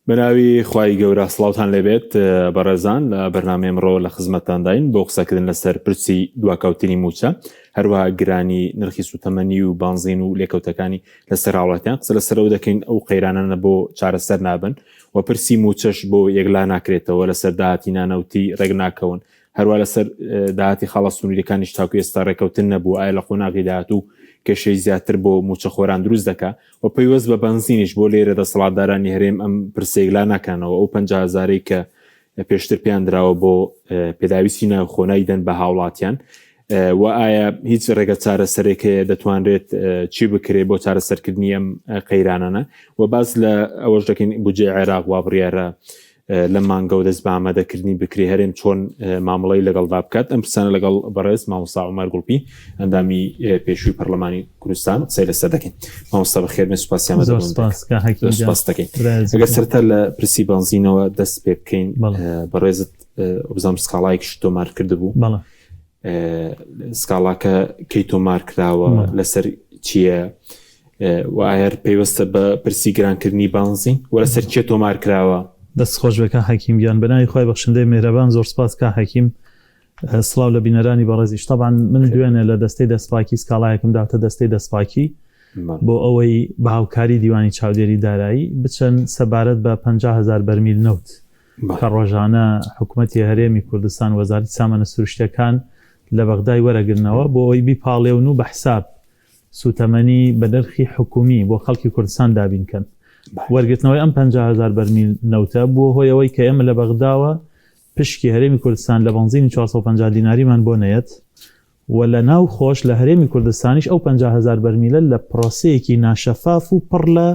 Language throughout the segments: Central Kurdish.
بەناوی خوای گەورە سڵاوتان لێبێت بەڕێزان لە بەرنامەی ئەمڕۆ لە خزمەتتانداین بۆ قسەکردن لەسەر پرسی دواکەوتنی مووچە هەروەها گرانی نرخی سوتەمەنی و بانزین و لێکەوتەکانی لەسەر هاوڵاتیان قسە لەسەرەوە دەکەین ئەو قەیرانانە بۆ چارەسەر نابن و پرسی مووچەش بۆ یەکلا ناکرێتەوە لەسەر داهاتی نانەوتی ڕێک ناکەون هەروا لەسەر داهاتی خاڵە سنووریەکانیش تاکو ئێستا ڕێکەوتن نەبوو ئایا لە قۆناغی داهاتوو کێشەی زیاتر بۆ مووچەخۆران دروست دەکا و پەیوەست بە بەنزینیش بۆ لێرە دەسەڵاتدارانی هەرێم ئەم پرسە یەکلا ناکەنەوە ئەو 50 هەزارەی کە پێشتر پێیان دراوە بۆ پێداویستی ناوخۆ نایدەن بە هاوڵاتیان و ئایا هیچ ڕێگە چارەسەرێک هەیە دەتوانرێت چی بکرێت بۆ چارەسەرکردنی ئەم قەیرانانە و باس لە ئەوەش دەکەین بودجەی عێراق وا بڕیارە لەم مانگەوە دەست بە ئامادەکردنی بکرێ هەرێم چۆن مامەڵەی لەگەڵدا بکات ئەم پرسانە لەگەڵ بەڕێز مامۆستا عومەر گوڵپی ئەندامی پێشووی پەرلەمانی کوردستان قسەی لەسەر دەکەین مامۆستا بەخێربێن سوپاسیان زۆر سپاس کاک حەکیم گیان. سپاس دەکەین برای ئەگەر عەزیزم. سەرەتا لە پرسی بەنزینەوە دەست پێ بکەین بەڵێ. بەڕێزت وەبزانم سکاڵایەکیشت تۆمار کردبوو بەڵێ. سکاڵاکە کەی تۆمار کراوە لەسەر چییە و ئایا پەیوەستە بە پرسی گرانکردنی بانزین و لەسەر چێ تۆمار کراوە؟ دەست خۆش بێ کاک حەکیم گیان بەناوی خوای بەخشندەی مێهرەبان زۆر سپاس کاک حەکیم سڵاو لە بینەرانی بەڕێزیش تەبعەن من دوێنێ لە دەستەی دەستپاکی سکاڵایەکم داتە دەستەی دەستپاکی بۆ ئەوەی بە هاوکاری دیوانی چاودێری دارایی بچن سەبارەت بە 50 هەزار بەرمیل نەوت کە ڕۆژانە حکومەتی هەرێمی کوردستان وەزارەتی سامانە سروشتیەکان لە بەغدای وەرەگرنەوە بۆ ئەوەی بیپاڵێون و بە حساب سوتەمەنی بە نرخی حکومی بۆ خەڵکی کوردستان دابین کەن. وەرگرتنەوەی ئەم 50 هەزار بەرمیل نەوتە بووە هۆی ئەوەی کە ئێمە لە بەغداوە پشکی هەرێمی کوردستان لە بەنزینی 450 دیناریمان بۆ نەیەت و لە ناو خۆش لە هەرێمی کوردستانیش ئەو 50 هەزار بەرمیلە لە پرۆسەیەکی ناشەفاف و پڕ لە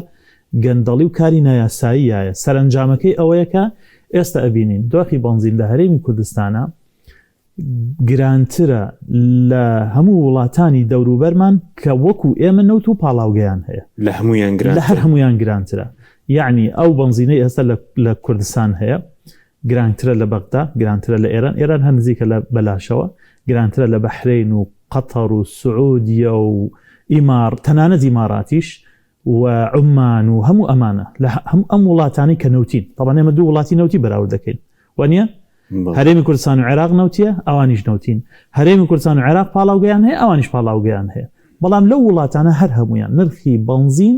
گەندەڵی و کاری نایاساییایە. سەرەنجامەکەی ئەوەیە کە ئێستا ئەبینین دۆخی بەنزین لە هەرێمی کوردستانا گرانترە لە هەموو وڵاتانی دەوروبەرمان کە وەکو ئێمە نەوت و پاڵاوگەیان هەیە. لە هەموویان لە هەر گرانتر. هەموویان گرانترە. یەعنی ئەو بەنزینەی ئێستا لە لە کوردستان هەیە گرانترە لە بەغدا، گرانترە لە ئێران، ئێران هەر نزیکە لە بەلاشەوە، گرانترە لە بەحرەین و قەتەر و سعودیە و ئیماڕ تەنانەت ئیماراتیش و عومان و هەموو ئەمانە لە هەموو ئەم وڵاتانەی کە نەوتین تەبعەن ئێمە دوو وڵاتی نەوتی بەراورد دەکەین وانیە؟ هەرێمی کوردستان و عێراق نەوتیە ئەوانیش نەوتین هەرێمی کوردستان و عێراق پاڵاوگەیان هەیە ئەوانیش پاڵاوگەیان هەیە بەڵام لەو وڵاتانە هەر هەمویان نرخی بەنزین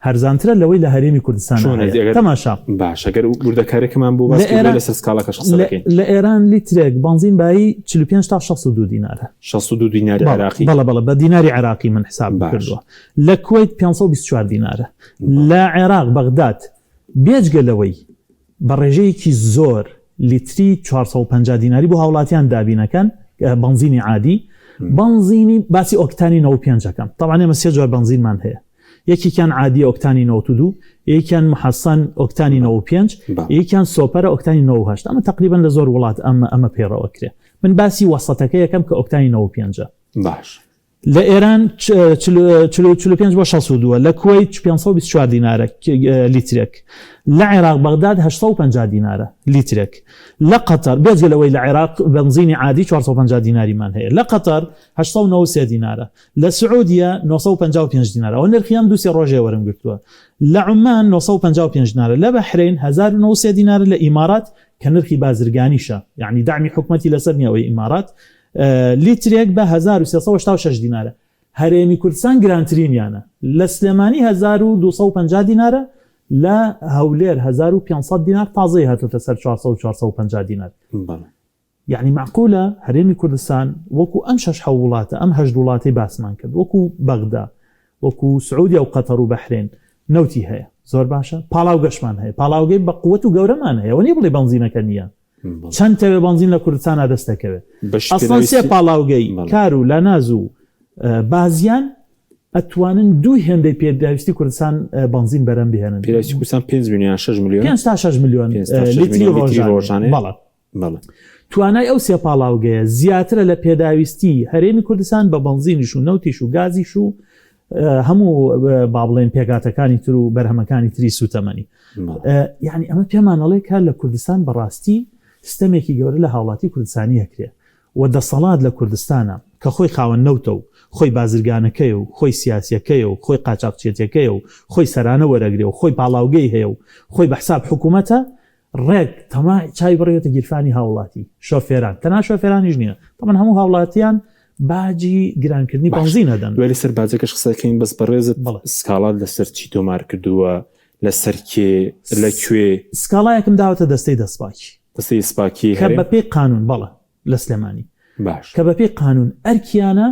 هەرزانترە لەوەی لە هەرێمی کوردستان هەیە تەماشا باشە گەر وردەکاریەکەمان بۆ باس کردی لەسەر سکاڵاکەش قسە دەکەین لە ئێران لیترێک بەنزین بایی 45 تا 62 دینارە 62 دیناری عێراقی بەڵێ بەڵێ بە دیناری عێراقی من حساب کردووە لە کوەیت 524 دینارە لە عێراق بەغداد بێجگە لەوەی بە ڕێژەیەکی زۆر لیتری 450 دیناری بۆ هاوڵاتیان دابینەکەن بەنزینی عادی بەنزینی باسی ئۆکتانی 95 ئەکەم تەبعەن ئێمە سێ جۆر بەنزینمان هەیە یەکێکیان عادیە ئۆکتانی 92 یەکیان محەسەن ئۆکتانی 95 یەکیان سۆپەرە ئۆکتانی 98 ئەمە تقریبا لە زۆر وڵات ئەمە ئەمە پەیڕەوەکرێ من باسی وەسەتەکە یەکەم کە ئۆکتانی 95 باش لە ئێران 45 بۆ 62 لە کوەیت 524 دینارە لیترێک لە عێراق بەغداد 850 دینارە لیترێک لە قەتەر بێجگە لەوەی لە عێراق بەنزینی عادی 450 دیناریمان هەیە لە قەتەر 893 دینارە لە سعودیە 955 دینارە ئەوە نرخی ئەم دوو سێ ڕۆژەیە وەرم گرتووە لە عومان 955 دینارە لە بەحرەین 1093 دینارە لە ئیمارات کە نرخی بازرگانیشە یعنی دەعمی حکومەتی لەسەر نییە ئەوەی ئیمارات لیترێک بە 1386 دینارە هەرێمی کوردستان گرانترینیانە لە سلێمانی 1250 دینارە لە هەولێر 1500 دینار تازەی هاتۆتە سەر 400 و 450 دینار یەعنی مەعقولە هەرێمی کوردستان وەکو ئەم شەش حەو وڵاتە ئەم هەشت وڵاتەی باسمان کرد وەکو بەغدا وەکو سعودیا و قەتەر و بەحرێن نەوتی هەیە زۆر باشە پاڵاوگەشمان هەیە پاڵاوگەی بە قوت و گەورەمان هەیە وە نیە بڵێ بەنزینەکە نییە چەند تەوێ بەنزین لە کوردستانا دەست دەکەوێت ئەسڵەن سێ پاڵاوگەی کار و لاناز و بازیان ئەتوانن دوو هێندەی پێداویستی کوردستان بەنزین بەرەم بهێنن پێداویستی کوردستان 5 میلیۆن 6 میلیۆن 5 تا 6 میلیۆن لیتری ڕۆژانە بەڵێ بەڵێ. توانای ئەو سێ پاڵاوگەیە زیاترە لە پێداویستی هەرێمی کوردستان بە بەنزینیش و نەوتیش و گازیش و هەموو با بڵێن پێکهاتەکانی تر و بەرهەمەکانی تری سوتەمەنی. یعنی ئەمە پێمان ئەڵێ کە لە کوردستان بەڕاستی ستەمێکی گەورە لە هاوڵاتی کوردستانی ئەکرێ و دەسەڵات لە کوردستانە. کە خۆی خاوەن نەوتە و خۆی بازرگانەکەیە و خۆی سیاسیەکەیە و خۆی قاچاخچێتیەکەیە و خۆی سەرانە وەرەگرێ و خۆی پاڵاوگەی هەیە و خۆی بە حساب حکومەتە، ڕێک تەماع چاوی بڕیوەتە گیرفانی هاوڵاتی، شۆفێران، تەنها شۆفێرانیش نییە، تەبعەن هەموو هاوڵاتیان باجی گرانکردنی باش بەنزین ئەدەن. دوای لەسەر باجەکەش قسە دەکەین بەس بەڕێزت بەڵێ. سکاڵات لەسەر چی تۆمار کردووە لەسەر کێ لە کوێ؟ سکاڵایەکم داوەتە دەستەی دەستپاکی. دەستەی دەستپاکی کە هەرێم؟ بەپێی قانون بەڵێ لە سلێمانی. باش. کە بەپێی قانون ئەرکیانە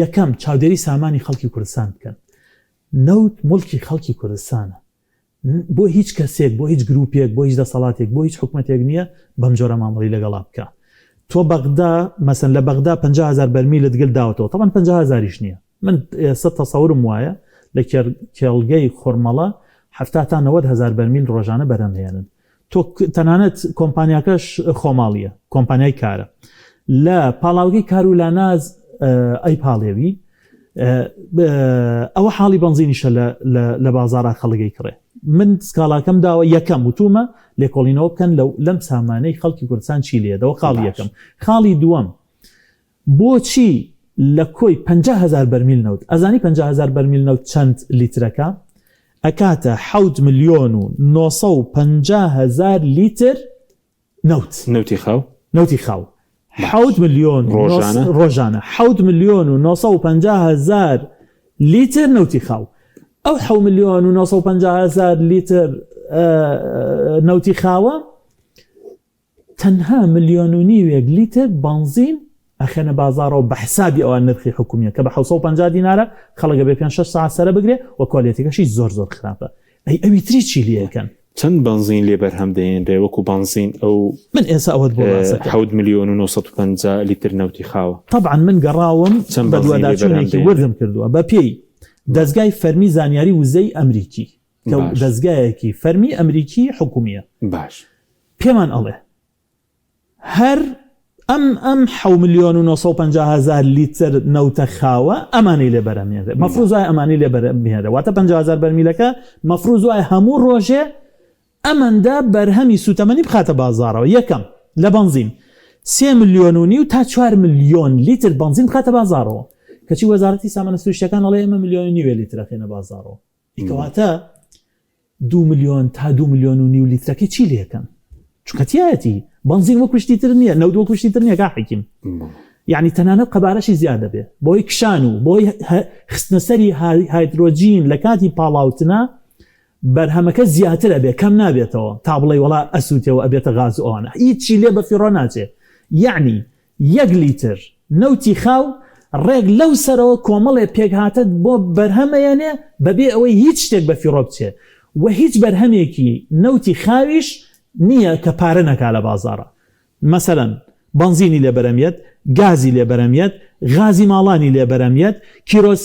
یەکەم چاودێری سامانی خەڵکی کوردستان بکەن. نەوت موڵکی خەڵکی کوردستانە. بۆ هیچ کەسێک، بۆ هیچ گروپێک، بۆ هیچ دەسەڵاتێک، بۆ هیچ حکومەتێک نییە بەم جۆرە مامەڵەی لەگەڵا بکا. تۆ بەغدا مەسەن لە بەغدا 50 هەزار بەرمیلت گل داوەتەوە، تەبعەن 50 هەزاریش نییە. من ئێستا تەسەورم وایە لە کێڵگەی خورمەڵە 70 تا 90 هەزار بەرمیل ڕۆژانە بەرهەم هێنن. تۆ تەنانەت کۆمپانیاکەش خۆماڵیە کۆمپانیای کارە لە پاڵاوگەی کارولاناز ئەی پاڵێوی ئەوە حاڵی بەنزینیشە لە بازارا خەڵگەی کڕێ من سکاڵاکەم داوە یەکەم وتومە لێکۆڵینەوە بکەن لەو لەم سامانەی خەڵکی کوردستان چی لێدەوە خاڵی یەکەم خاڵی دووەم بۆچی لە کۆی 50 هەزار بەرمیل نەوت ئەزانی 50 هەزار بەرمیل نەوت چەند لیترەکە ئەکاتە 7,950,000 لیتر نەوت. نەوتی خاو؟ نەوتی خاو. حەوت ملیۆن و ڕۆژانە؟ ڕۆژانە. 7,950,000 لیتر نەوتی خاو. ئەو 7,950,000 لیتر نەوتی خاوە تەنها ملیۆن و نیوێک لیتر بەنزین ئەخەنە بازاڕەوە بە حسابی ئەوان نرخی حکومیە کە بە 750 دینارە خەڵک ئەبێ پێنج شەش سەعات سەرە بگرێ و کوالێتیەکەشی زۆر زۆر خراپە ئەی ئەوی تری چی لێ ئەکەن؟ چەند بەنزین لێ بەرهەم دەهێنرێ وەکو بەنزین ئەو من ئێستا ئەوەت بۆ باس ئەکەم. 7 ملیۆن و 950 لیتر نەوتی خاوە. تەبعەن من گەڕاوم چەند بەنزین لێ بەرهەم بەدواداچوونێکی دەهێنرێ؟ وردم کردووە بە پێی دەزگای فەرمی زانیاری وزەی ئەمریکی کە باش. دەزگایەکی فەرمی ئەمریکی حکومیە. باش. پێمان ئەڵێ هەر ئەم ئەم حەو ملیۆن و 950 هەزار لیتر نەوتە خاوە ئەمانەی لێ بەرهەمێنرێ مەفروز وایە ئەمانەی لێ بەرهەمێنرێ واتە 50 هەزار بەرمیلەکە مەفروز وایە هەموو ڕۆژێ ئەمەندە بەرهەمی سوتەمەنی بخاتە بازاڕەوە یەکەم لە بەنزین سێ ملیۆن و نیو تا چوار ملیۆن لیتر بەنزین بخاتە بازاڕەوە کەچی وەزارەتی سامانە سروشتیەکان ئەڵێ ئێمە ملیۆن و نیوێ لیتر ئەخەینە بازاڕەوە کەواتە دوو ملیۆن تا دوو ملیۆن و نیو لیترەکەی چی لێکەن چونکە تایەتی بەنزین وەکو شتی تر نییە نەوت وەکو شتی تر نییە کا حەکیم یعنی تەنانەت قەبارەشی زیاد دەبێ بۆی کشان و بۆی خستنەسەری هایدرۆجین لە کاتی پاڵاوتنا بەرهەمەکە زیاتر ئەبێ کەم نابێتەوە تا بڵێ وڵا ئەسووتەوە ئەبێتە غاز و ئەوانە هیچی لێ بە فیڕۆ ناچێ یعنی یەک لیتر نەوتی خاو ڕێک لەو سەرەوە کۆمەڵێ پێکهاتەت بۆ بەرهەم ئەیەنێ بەبێ ئەوەی هیچ شتێک بە فیڕۆ بچێ و هیچ بەرهەمێکی نەوتی خاویش نییە کە پارە نەکا لە بازاڕا مەسەلەن بەنزینی لێ بەرەم یەت گازی لێ بەرەم یەت غازی ماڵانی لێ بەرەم یەت کیرۆس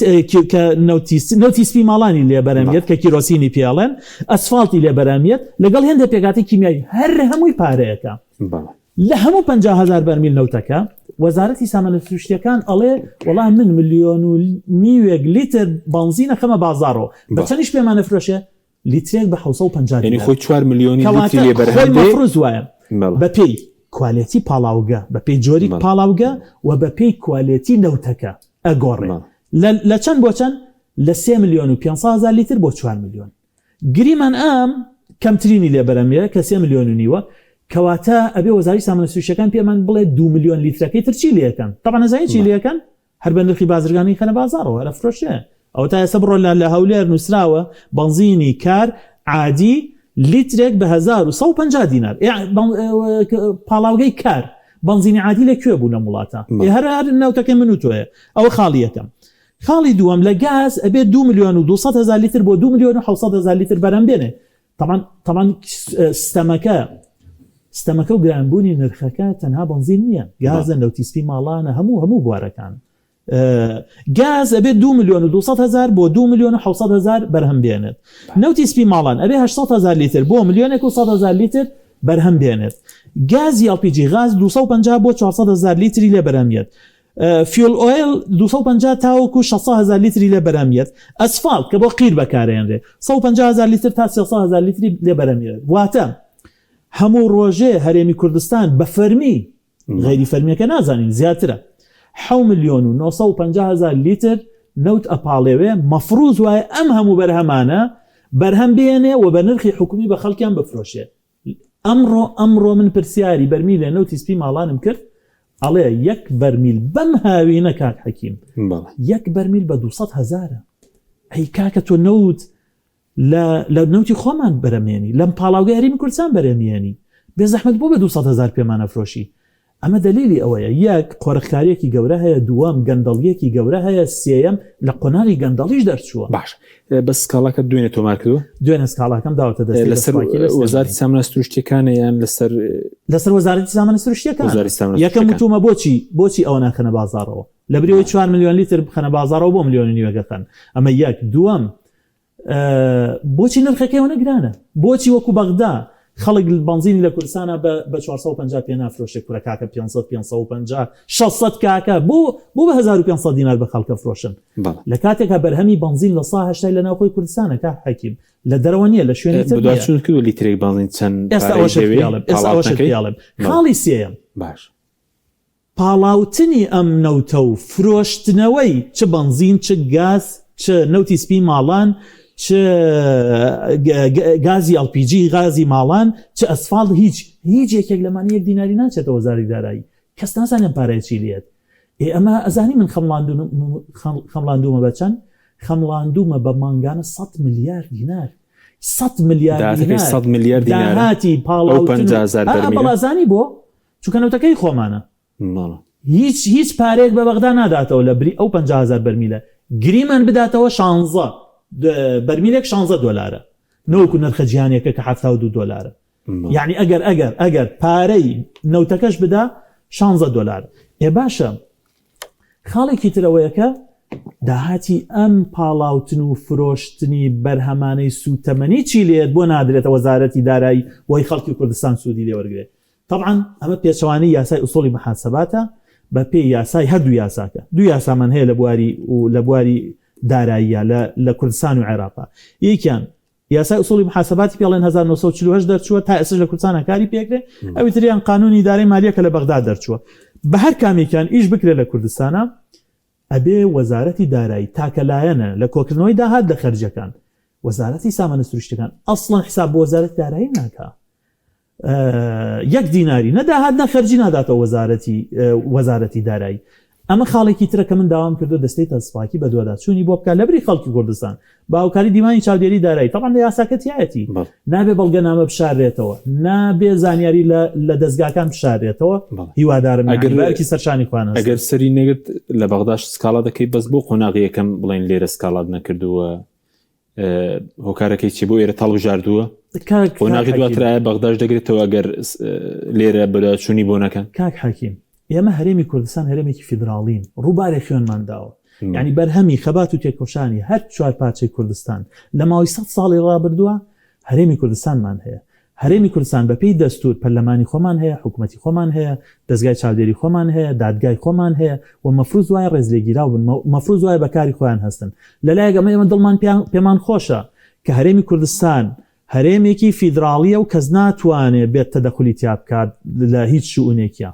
کە نەوتی نەوتی سپی ماڵانی لێ بەرەم یەت کە کیرۆسینی پێ ئەڵێن ئەسفاڵتی لێ بەرەم یەت لەگەڵ هێندە پێکهاتەی کیمیایی هەر هەمووی پارەیەکە. بەڵێ. لە هەموو 50 هەزار بەرمیل نەوتەکە، وەزارەتی سامانە سروشتییەکان ئەڵێ وەڵا من ملیۆن و نیوێک لیتر بەنزین ئەخەمە بازاڕەوە، بە چەندیش پێمان ئەفرۆشێ؟ لیترێک بە 750 یانی دینار. خۆی چوار ملیۆنی لیتری کەواتە لێ خۆی بەرهەم دێ. مەفروز وایە بەڵێ. بەپێی کوالێتی پاڵاوگە، بەپێی جۆری بەڵێ. پاڵاوگە و بەپێی کوالێتی نەوتەکە ئەگۆڕێ. بەڵێ. لە لە چەند بۆ چەند؟ لە سێ ملیۆن و 500 هەزار لیتر بۆ چوار ملیۆن. گریمان ئەم کەمترینی لێ بەرەمیە کە سێ ملیۆن و نیوە، کەواتە ئەبێ وەزاری سامانە سروشتیەکان پێمان بڵێ دوو ملیۆن لیترەکەی تر چی لێکەن؟ تەبعەن ئەزانی چی لێکەن؟ هەر بە نرخی بازرگانی خەنە بازاڕەوە هەر ئەفرۆشێ. ئەوە تا ئێستا بڕۆ لە لە هەولێر نووسراوە بەنزینی کار عادی لیترێک بە 1150 دینار. ئێ پاڵاوگەی کار بەنزینی عادی لە کوێ بوو لەم وڵاتە؟ ئێ هەر هەر نەوتەکەی من و تۆیە. ئەوە خاڵی یەکەم. خاڵی دووەم لە گاز ئەبێ دوو ملیۆن و 200 هەزار لیتر بۆ 2,700,000 لیتر بەرهەم بێنێ. تەبعەن تەبعەن ستەمەکە ستەمەکە و گرانبوونی نرخەکە تەنها بەنزین نییە، گازە، نەوتی سپی ماڵانە، هەموو هەموو بوارەکان. گاز ئەبێ 2 ملیۆن و 200 هەزار بۆ 2 ملیۆن و 700 هەزار بەرهەم بێنێت. نەوتی سپی ماڵان ئەبێ 800 هەزار لیتر بۆ ملیۆنێک و 100 هەزار لیتر بەرهەم بێنێت. گازی LPG غاز 250 بۆ 400 هەزار لیتری لێ بەرهەم یەت. fuel oil 250 تاوەکو 600 هەزار لیتری لێ بەرهەم یەت. ئەسفاڵت کە بۆ قیر بەکارێنرێ 150 هەزار لیتر تا 300 هەزار لیتری لێ بەرهەم یەت. واتە هەموو ڕۆژێ هەرێمی کوردستان بە فەرمی، غەیری فەرمیەکە نازانین زیاترە. حەو ملیۆن و 950 هەزار لیتر نەوت ئەپاڵێوێ، مەفروز وایە ئەم هەموو بەرهەمانە بەرهەم بێنێ و بە نرخی حکومی بە خەڵکیان بفرۆشێ. ئەمڕۆ ئەمڕۆ من پرسیاری بەرمیلێ نەوتی سپی ماڵانم کرد ئەڵێ یەک بەرمیل بەم هاوینە کاک حەکیم یەک بەرمیل بە 200 هەزارە. ئەی کاکە تۆ نەوت لە لە نەوتی خۆمان بەرەمێنی لەم پاڵاوگەی هەرێمی کوردستان بەرەمیێنی بێ زەحمەت بۆ بە 200 هەزار پێمان ئەفرۆشی ئەمە دەلیلی ئەوەیە یەک قۆرخکاریەکی گەورە هەیە دووەم گەندەڵیەکی گەورە هەیە سێیەم لە قۆناغی گەندەڵیش دەرچووە. باش بەس سکاڵاکەت دوێنێ تۆمار کردووە؟ دوێنێ سکاڵاکەم داوەتە دەستەی لەسەر دەستپاکی لە وەزارەتی سلێمانی. سامانە سروشتیەکانە یان لەسەر لەسەر وەزارەتی سامانە سروشتیەکانە. وەزارەتی سامانە یەکەم سروشتیەکان. وتومە بۆچی بۆچی ئەوە ناخەنە بازاڕەوە؟ لەبری ئەوەی چوار ملیۆن لیتر بخەنە بازاڕەوە بۆ ملیۆن و نیوێک ئەخەن؟ ئەمە یەک. دووەم بۆچی نرخەکەی ئەوەنە گرانە؟ بۆچی وەکو بەغدا خەڵک بەنزینی لە کوردستانا بە 450 پێ نافرۆشێ؟ کورە کاکە 500 550 600 کاکە بۆ بۆ بە 1500 دینار بە خەڵکە فرۆشن؟ لە کاتێکا بەرهەمی بەنزین لە سا هەشتای لە ناوخۆی کوردستانە کاک حەکیم، لە دەرەوە نییە، لە شوێنی تر نییە. بەدواچوونت کردووە لیترێک بەنزین چەند ئێستا پارەی ئەوەشت دەوێ پێ ئەڵێم، ئێستا ئەوەشت پاڵاوتنەکەی؟ پێ ئەڵێم. خاڵی سێیەم. باش. پاڵاوتنی ئەم نەوتە و فرۆشتنەوەی چ بەنزین چ گاز چ نەوتی سپی ماڵان چ گازی LPG غازی ماڵان چ ئەسفاڵت هیچ هیچ یەکێک لەمانە یەک دیناری ناچێتە وەزاری دارایی کەس نازانێ ئەم پارەیە چی لێت ئێ ئەمە ئەزانی من خەمڵاندوومە بە چەند خەمڵاندوومە بە مانگانە 100 ملیار دینار 100 ملیار داهاتەکەی دینار 100 ملیار دینارە داهاتی ئەو پاڵاوتن و 50 هەزار ئا بەرمیلە بەڵا زانی بۆ چونکە نەوتەکەی خۆمانە. بەڵێ. هیچ هیچ پارەیەک بە بەغدا ناداتەوە لە بری ئەو 50 هەزار بەرمیلە گریمان بداتەوە شانزە بەرمیلێک شانزە دۆلارە نەوەکو نرخە جیهانیەکە کە 72 دۆلارە یعنی ئەگەر ئەگەر ئەگەر پارەی نەوتەکەش بدا شانزە دۆلار ئێ باشە خاڵێکی تر ئەوەیە کە داهاتی ئەم پاڵاوتن و فرۆشتنی بەرهەمانەی سووتەمەنی چی لێت بۆ نادرێتە وەزارەتی دارایی بۆی خەڵکی کوردستان سوودی لێ وەرگرێت؟ تەبعەن ئەمە پێچەوانەی یاسای ئوسوڵی محاسباتە بە پێی یاسای هەردوو یاساکە. دوو یاسامان هەیە لە بواری و لە بواری داراییە لە لە کوردستان و عێراقا. یەکیان یاسای ئوسوڵی محاسباتی پێڵێن 1948 دەرچووە تا ئێستاش لە کوردستان کاری پێکرێ، ئەوی تریان قانونی ئیدارەی مالیە کە لە بەغدا دەرچووە. بە هەر کامێکیان ئیش بکرێ لە کوردستانا ئەبێ وەزارەتی دارایی تاکە لایەنە لە کۆکردنەوەی داهات لە خەرجیەکان. وەزارەتی سامانە سروشتیەکان ئەسڵەن حساب بۆ وەزارەتی دارایی ناکا. یەک دیناری نە داهات نە خەرجی ناداتەوە وەزارەتی وەزارەتی دارایی. ئەمە خاڵێکی ترە کە من داوام کردووە دەستەی تەسپاکی بەدواداچوونی بۆ بکات لەبری خەڵکی کوردستان بە هاوکاری دیوانی چاودێری دارایی تەبعەن لە یاساکە تیایەتی نابێ بەڵگەنامە بشاررێتەوە نابێ زانیاری لە لە دەزگاکان بشاررێتەوە هیوادارم ئەگەر یانی بە ئەرکی سەرشانی خۆیان هەستن. ئەگەر سەری نەگرت لە بەغداش سکاڵا دەکەی بەس بۆ قۆناغی یەکەم بڵێن لێرە سکاڵات نەکردووە هۆکارەکەی چی بۆ ئێرە تەڵبژاردووە قۆناغی دواترایە بەغداش دەگرێتەوە ئەگەر لێرە بەداچوونی بۆ نەکەن کاک حەکیم ئێمە هەرێمی کوردستان هەرێمێکی فیدراڵین ڕووبارێک خوێنمان داوە یعنی بەرهەمی خەبات و تێکۆشانی هەر چوار پارچەی کوردستان لە ماوەی سە ساڵی ڕابردووە هەرێمی کوردستانمان هەیە هەرێمی کوردستان بەپێی دەستوور پەرلەمانی خۆمان هەیە، حکومەتی خۆمان هەیە، دەزگای چاودێری خۆمان هەیە، دادگای خۆمان هەیە و مەفروز وایە ڕێزلێگیراو بن، مەفروز وایە بە کاری خۆیان هەستن. لەلایەک ئەمە ئێمە دڵمان پێمان خۆشە کە هەرێمی کوردستان هەرێمێکی فیدراڵییە و کەس ناتوانێ بێت تەدەخولی تیا بکات لە هیچ شوئونێکیا.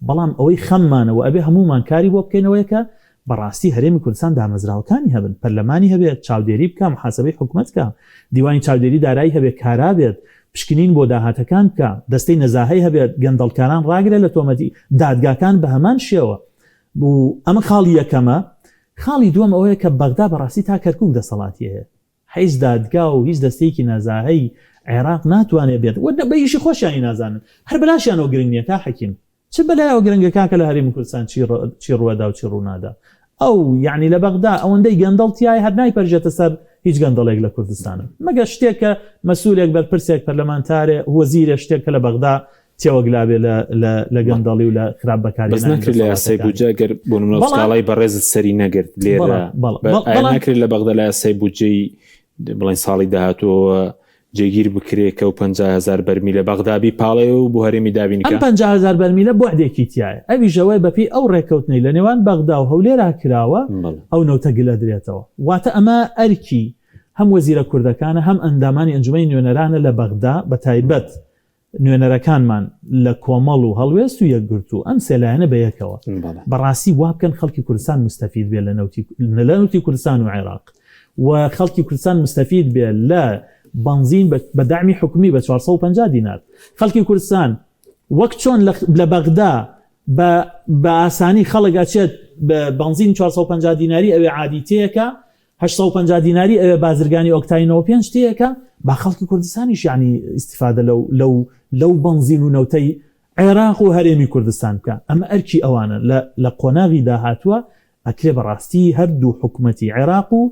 بەڵام ئەوەی خەممانە و ئەبێ هەموومان کاری بۆ بکەین ئەوەیە کە بەڕاستی هەرێمی کوردستان دامەزراوەکانی هەبن، پەرلەمانی هەبێت، چاودێری بکا، محاسەبەی حکومەت بکا، دیوانی چاودێری دارایی هەبێت، کارا بێت، پشکنین بۆ داهاتەکان بکا، دەستەی نەزاهەی هەبێت، گەندەڵکاران ڕاگرێت لە تۆمەتی، دادگاکان بە هەمان شێوە. و ئەمە خاڵی یەکەمە. خاڵی دووەم ئەوەیە کە بەغدا بەڕاستی تا کەرکوک دەسەڵاتی هەیە. هیچ دادگا و هیچ دەستەیەکی نەزاهەی عێراق ناتوانێت بێت و بە ئیشی خۆشیانی نازانن. هەر بەلاشیانەوە گرنگ نییە کاک حەکیم. چ بەلایەوە گرنگە کاکە لە هەرێمی کوردستان چی چی ڕوەدا و چی ڕوونادا ئەو یعنی لە بەغدا ئەوەندەی گەندەڵ تایە هەر نایپەرژێتە سەر هیچ گەندەڵێک لە کوردستانە مەگەر شتێک کە مەسولێک بەرپرسێک پەرلەمانتارێ وەزیرێ شتێک کە لە بەغدا تێوەگلابێ لە لە لە گەندەڵی و لە خراپ بەس بەکارهێنانی ناکرێت لە یاسای دەسەڵاتەکانی بودجە گەر بۆ نمونە بەڵام سکاڵای بەڕێزت سەری نەگرت لێرە بەڵام بەڵام بە- ئایا بەڵام ناکرێت لە بەغدا لە یاسای بودجەی بڵێن ساڵی داهاتووەوە جێگیر بکرێ کە ئەو 50 هەزار بەرمیلە بەغدا بیپاڵێ و بۆ هەرێمی دابین ئەم کا؟ 50 هەزار بەرمیلە بوعدێکی تیایە ئەویش ئەوەیە بەپێی ئەو ڕێککەوتنەی لە نێوان بەغدا و هەولێرا کراوە بەڵێ. ئەو نەوتە گلەدرێتەوە واتە ئەمە ئەرکی هەم وەزیرە کوردەکانە هەم ئەندامانی ئەنجومەنی نوێنەرانە لە بەغدا بە تایبەت. نوێنەرەکانمان لە کۆمەڵ و هەڵوێست و یەکگرتوو ئەم سێ لایەنە بە یەکەوە بەڕاستی وا بکەن خەڵکی کوردستان موستەفید بێ لە نەوتی لە نەوتی کوردستان و عێراق و خەڵکی کوردستان موستەفید بێ لە بەنزین بە دەعمی حکومی بە 450 دینار خەڵکی کوردستان وەک چۆن لە بەغدا بە بە ئاسانی خەڵک ئەچێت بە بەنزین 450 دیناری ئەوێ عادی تێکە 850 دیناری ئەوێ بازرگانی ئۆکتای 95 تێکە با خەڵکی کوردستانیش یعنی ئیستیفادە لەو لەو لەو بەنزین و نەوتەی عێراق و هەرێمی کوردستان بکا ئەمە ئەرکی ئەوانە لە لە قۆناغی داهاتووە ئەکرێ بەڕاستی هەردوو حکومەتی عێراق و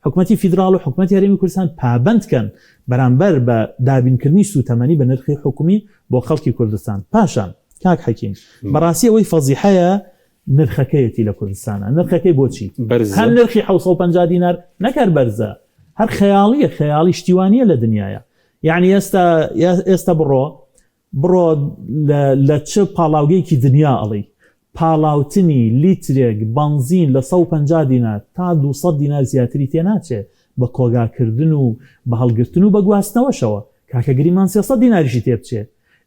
حکومەتی فیدراڵ و حکومەتی هەرێمی کوردستان پابەند کەن بەرامبەر بە دابینکردنی سووتەمەنی بە نرخی حکومی بۆ خەڵکی کوردستان. پاشان کاک حەکیم بەڕاستی ئەوەی فەزیحەیە نرخەکەیەتی لە کوردستانا. نرخەکەی بۆچی؟ بەرزە. هەر نرخی 750 دینار نەک هەر بەرزە هەر خەیاڵیە خەیاڵی شتی وا نیە لە دنیایا. یەعنی ئێستا ئێستا بڕۆ بڕۆ لە لە چ پاڵاوگەیەکی دنیا ئەڵێی پاڵاوتنی لیترێک بەنزین لە 150 دینار تا 200 دینار زیاتری تێ ناچێ بە کۆگاکردن و بە هەڵگرتن و بە گواستنەوەشەوە کاکە گریمان 300 دیناریشی تێ بچێ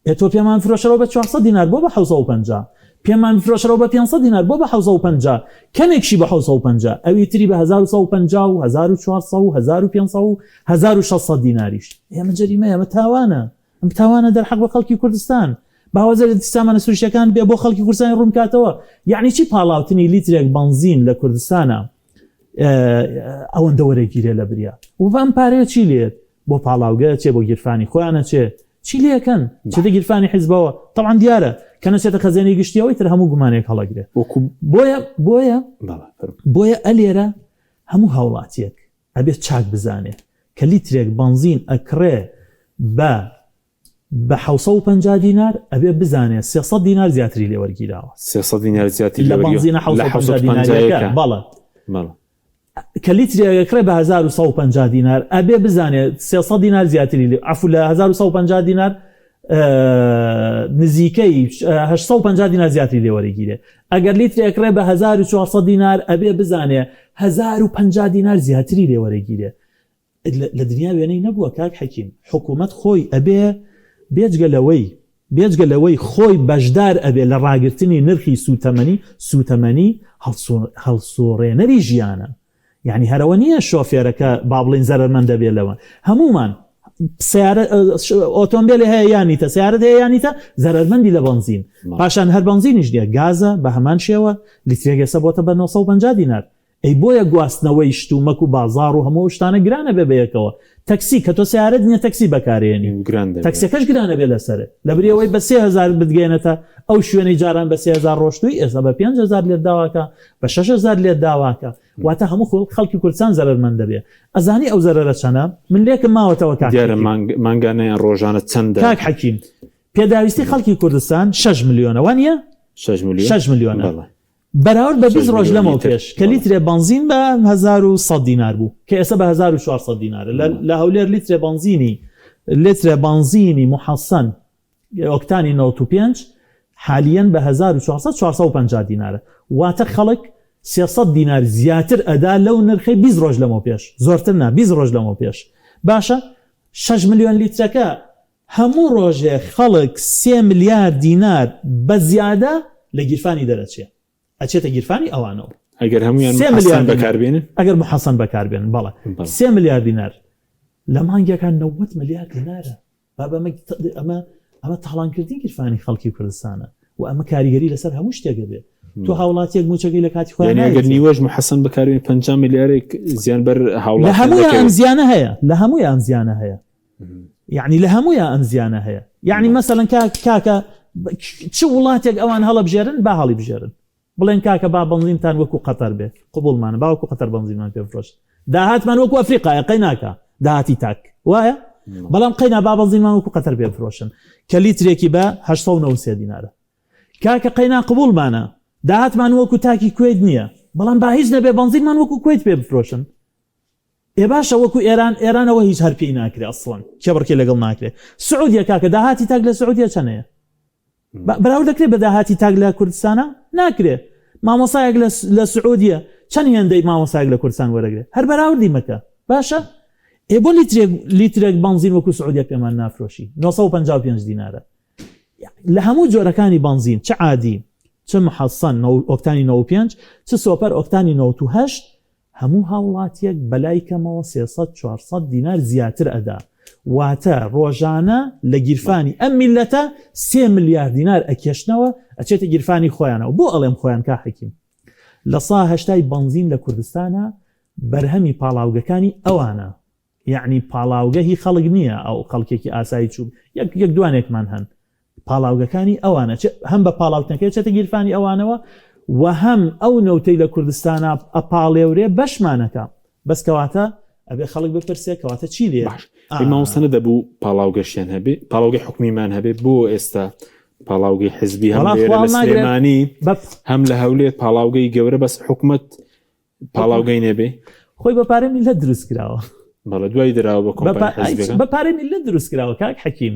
ئێ تۆ پێمان فرۆشەرەوە بە 400 دینار بۆ بە 750 پێمان بفرۆشەرەوە بە 500 دینار بۆ بە 750 کەمێکشی بە 750 ئەوی تری بە 1150 و 1400 و 1500 و 1600 دیناریش ئێمە جەریمەیە ئەمە تاوانە ئەم تاوانە دەرحەق بە خەڵکی کوردستان با وەزارەتی سامانە سروشتیەکان بێ بۆ خەڵکی کوردستانی ڕوون بکاتەوە یعنی چی پاڵاوتنی لیترێک بەنزین لە کوردستانە ئەوەندە وەرەگیرێ لە بریا و بەم پارەیە چی لێت بۆ پاڵاوگە چێ بۆ گیرفانی خۆیانە چێ چی لەکەن چێتە گیرفانی حیزبەوە تەوان دیارە کە نەچێتە خەزێنەی گشتیەوەی تر هەموو گومانێک هەڵەگرێ بۆیە بۆیە بۆیە ئەلێرە هەموو هاوڵاتیەک ئەبێت چاک بزانێ کە لیترێک بەنزین ئەکڕێ بە بە 750 دینار ئەبێ بزانێ 300 دینار زیاتری لێ وەرگیراوە. 300 دینار زیاتری لە بەنزینە 750 دیناریەکە بەڵێ بەڵێ. کە لیترێک ئەکڕێ بە 1150 دینار ئەبێ بزانێ 300 دینار زیاتری لێ عەفو لە 1150 دینار نزیکەی 850 دینار زیاتری لێ وەرەگیرێ ئەگەر لیترێک ئەکڕێ بە 1400 دینار ئەبێ بزانێ 1050 دینار زیاتری لێ وەرەگیرێ لە دنیا وێنەی نەبووە کاک حەکیم حکوومەت خۆی ئەبێ بێجگە لەوەی بێجگە لەوەی خۆی بەشدار ئەبێ لە ڕاگرتنی نرخی سووتەمەنی سووتەمەنی هەڵسوڕێنەری ژیانە یانی هەر ئەوە نییە شۆفێرەکە با بڵێین زەرەرمەند دەبێت لەوە هەموومان سیارە ئۆتۆمبیلی هەیە یانیتە سیارەت هەیە یانیتە زەرەرمەندی لە بەنزین پاشان هەر بەنزینیش نییە گازە بە هەمان شێوە لیترێک ئێستا بۆتە بە 950 دینار ئەی بۆیە گواستنەوەی شتومەک و بازاڕ و هەموو شتانە گرانە بێ بەیەکەوە تەکسی کە تۆ سیارەت نییە تەکسی بەکارێنی تەکسەکەش گرانە بێ لەسەر لەبری ئەوەی بە 3000 بتگەێنێتە ئەو شوێنەی جاران بە 3000 ڕۆشتووی ئێستا بە 5000 لێت داواکە بە 6000 لێت داواکە واتە هەموو خەڵکی کوردستان زەرەرمەند دەبێ ئەزانی ئەو زەرەرە چەنە من لێکم ماوەتەوە کاک دیارە مانگانە یان ڕۆژانە چەندە کاک حەکیم پێداویستی خەڵکی کوردستان 6 ملیۆنە وانە 6 ملیۆن 6 ملیۆنە بەراورد بە 20 ڕۆژ لەمەو پێش کە لیترێ بەنزین بە 1100 دینار بوو کە ئێستا بە 1400 دینارە لە هەولێر لیترێ بەنزینی لیترێ بەنزینی محەسەن ئۆکتانی 95 حالیەن بە 1400 450 دینارە واتە خەڵک 300 دینار زیاتر ئەدا لەو نرخەی 20 ڕۆژ لەمەو پێش زۆرتر نا 20 ڕۆژ لەمەو پێش باشە 6 ملیۆن لیترەکە هەموو ڕۆژێ خەڵک سێ ملیار دینار بە زیادە لە گیرفانی دەرەچێ ئەچێتە گیرفانی ئەوانەوە. ئەگەر هەموویان سێ ملیار محەسەن دینار بەکاربێنن؟ ئەگەر محەسەن بەکاربێنن بەڵێ بەڵێ. سێ ملیار دینار لە مانگێکا 90 ملیار دینارە بابە ئەمە ئەمە ئەمە تاڵانکردنی گیرفانی خەڵکی کوردستانە و ئەمە کاریگەری لەسەر هەموو شتێک دەبێت تۆ هاوڵاتیەک موچەکەی لە کاتی خۆیان یعنی ئەگەر نیوەش محەسەن بەکاربێنن 50 ملیارێک زیان بەر لە هاوڵاتیان هەموویان ئەم دەکەوێت. زیانە هەیە لە هەموویان ئەم زیانە هەیە یعنی لە هەموویا ئەم زیانە هەیە یعنی مەسەلەن کاکە چ وڵاتێک ئەوان هەڵەبژێرن با هەڵی بژێرن بڵێن کاکە با بەنزینتان وەکو قەتەر بێت قبوڵمانە با وەکو قەتەر بەنزینمان پێ بفرۆشن داهاتمان وەکو ئەفریقایە قەی ناکا داهاتی تاک وایە بەڵام قەینا با بەنزینمان وەکو قەتەر پێ بفرۆشن کە لیترێکی بە 893 دینارە کاکە قەینا قبوڵمانە داهاتمان وەکو تاکی کوێت نییە بەڵام با هیچ نەبێ بەنزینمان وەکو کوێت پێ بفرۆشن ئێ باشە وەکو ئێران ئێرانەوە هیچ هەر پێی ناکرێ ئەسڵەن کێبڕکێ لەگەڵ ناکرێ سعودیە کاکە داهاتی تاک لە سعودیە چەنەیە بەراورد دەکرێت بە داهاتی تاک لە کوردستانە ناکرێ مامۆسایەک لە سعودیە چەند هێندەی مامۆسایەک لە کوردستان وەرەگرێ هەر بەراوردی مەکە باشە. ئێ بۆ لیترێک لیترێک بەنزین وەکو سعودیە پێمان نافرۆشی 955 دینارە لە هەموو جۆرەکانی بەنزین چ عادی چ محەسەن ئۆکتانی 95 چ سۆپەر ئۆکتانی 98 هەموو هاوڵاتیەک بەلای کەمەوە 300 400 دینار زیاتر ئەدا واتە ڕۆژانە لە گیرفانی ئەم میلەتە سێ ملیار دینار ئەکێشنەوە ئەچێتە گیرفانی خۆیانەوە بۆ ئەڵێم خۆیان کا حەکیم لە سا هەشتای بەنزین لە کوردستانە بەرهەمی پاڵاوگەکانی ئەوانە یەعنی پاڵاوگە هی خەڵک نییە ئەو خەڵکێکی ئاسایی چوو یەک یەک دوانێکمان هەن پاڵاوگەکانی ئەوانە چ هەم بە پاڵاوتنەکەی چێتە گیرفانی ئەوانەوە و هەم ئەو نەوتەی لە کوردستانە ئەپاڵێورێ بەشمانەکە بەس کەواتە ئەبێ خەڵک بپرسێ کەواتە چی لێ باش مامۆستا نەدەبوو پاڵاوگەشیان هەبێ پاڵاوگەی حکومیمان هەبێ بۆ ئێستا پاڵاوگەی حزبی هەم لە سلێمانی هەم لە هەولێر پاڵاوگەی گەورە بەس حکومت پاڵاوگەی نەبێ خۆی بە پارەی میللەت دروست کراوە. بەڵێ دوای دراوە بە کۆمپانیا حزبیەکان. بە پارەی میللەت دروست کراوە کاک حەکیم.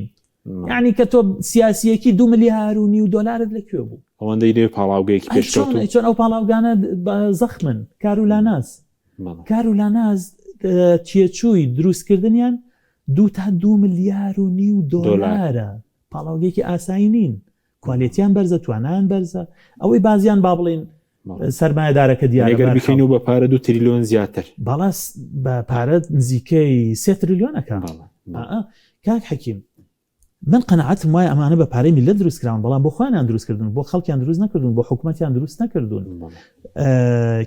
یعنی کە تۆ سیاسیەکی دو ملیار و نیو دۆلارت لە کوێ بوو؟ ئەوەندەی لێ پاڵاوگەیەکی پێشکەوتوو. چۆن ئەو پاڵاوگانە زەخمن کار و لاناز کار و لاناز تێچووی دروستکردنیان دوو تا دو ملیار و نیو دۆلارە پاڵاوگەیەکی ئاسایی نین کوالێتیان بەرزە توانایان بەرزە ئەوەی بازیان با بڵین سەرمایەدارەکە دیارە گەر بکەین و بە پارە دو تریلیۆن زیاتر بەڵا بە پارە نزیکەی سێ تریلیۆنەکە کاک حەکیم من قەناعەتم وایە ئەمانە بە پارەی میللەت دروست کراون بەڵام بۆ خۆیانیان دروست کردون بۆ خەڵکیان دروست نەکردون بۆ حکومەتیان دروست نەکردون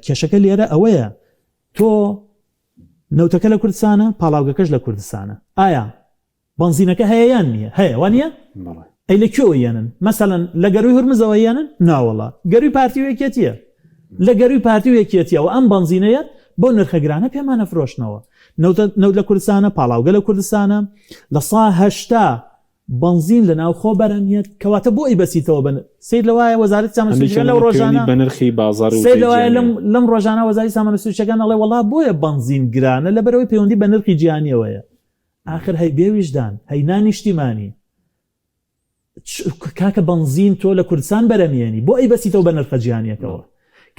کێشەکە لێرە ئەوەیە تۆ نەوتەکە لە کوردستانە پاڵاوگەکەش لە کوردستانە ئایا بەنزینەکە هەیە یان نییە؟ هەیە وانییە؟ بەڵێ. ئەی لە کوێوە یەنن؟ مەسەلەن لە گەرووی هورمزەوە یەنن؟ ناوەڵا. گەرووی پارتی و یەکێتییە. لە گەرووی پارتی و یەکێتییەوە ئەم بەنزینە یەت بەو نرخە گرانە پێمان ئەفرۆشنەوە. نەوتە نەوت لە کوردستانە، پاڵاوگە لە کوردستانە. 80% بەنزین لە ناوخۆ بەرهەم یەت. کەواتە بۆ ئەیبەسیتەوە بە سەیر لەوایە وەزارەتی سامانە هەندێکیان سروشتییەکان لەو ئەمە پەیوەندی ڕۆژانە بە نرخی بازاڕی سەیر وزەی لەوایە لەم جیهانییە. لەم ڕۆژانە وەزارەتی سامانە سروشتییەکان ئەڵێ وەڵا بۆیە بەنزین گرانە لەبەرئەوەی پەیوەندی بە نرخی جیهانییەوەیە. ئاخر هەی بێ ویژدان هەی نا نیشتیمانی کاکە بەنزین تۆ لە کوردستان بەرەمیێنی بۆ ئەی بەسیتەوە بە نرخە جیهانیەکەوە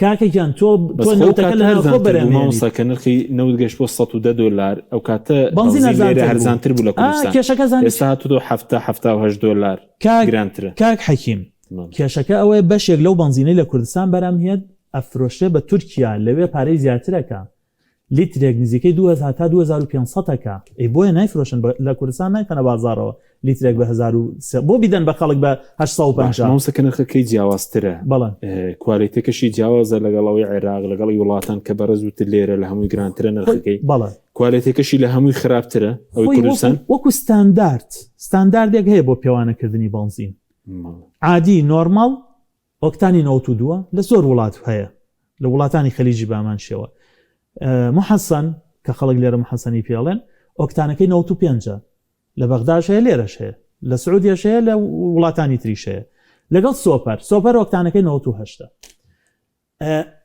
کاکە گیان تۆ تۆ نەوتەکە لە ناوخۆ بەرەمیێنی کە نرخی نەوت گەشت بۆ 110 دلار ئەو کاتە بەنزین هەرزانتر بوو لە کوردستان کێشەکە زانی ئێستا هاتوو 70 78 دلار گرانترە کاک حەکیم کێشەکە ئەوەیە بەشێک لەو بەنزینەی لە کوردستان بەرەم هێت ئەفرۆشرێ بە تورکیا لەوێ پارەی زیاترەکە لیترێک نزیکەی 2000 تا 2500 ەکە ئەی بۆیە نایفرۆشن بە لە کوردستان نایخەنە بازاڕەوە لیترێک بە 1003 بۆ بیدەن بە خەڵک بە 850 مامۆستا کە نرخەکەی جیاوازترە بەڵێ کوالێتەکەشی جیاوازە لەگەڵ ئەوەی عێراق لەگەڵی وڵاتان کە بەڕێز وتت لێرە لە هەمووی گرانترە نرخەکەی بەڵێ کوالێتەکەشی لە هەمووی خراپترە ئەوەی خۆی کوردستان وەکو ستاندارد ستانداردێک هەیە بۆ پێوانەکردنی بەنزین عادی نۆرماڵ ئۆکتانی 92 لە زۆر وڵات هەیە لە وڵاتانی خەلیجی بامان شێوە محەسەن کە خەڵک لێرە محەسەنی پێڵێن ئۆکتانەکەی 95 لە بەغداش هەیە لێرەش هەیە لە سعودیەش هەیە لە وڵاتانی تریش هەیە لەگەڵ سۆپەر سۆپەر ئۆکتانەکەی 98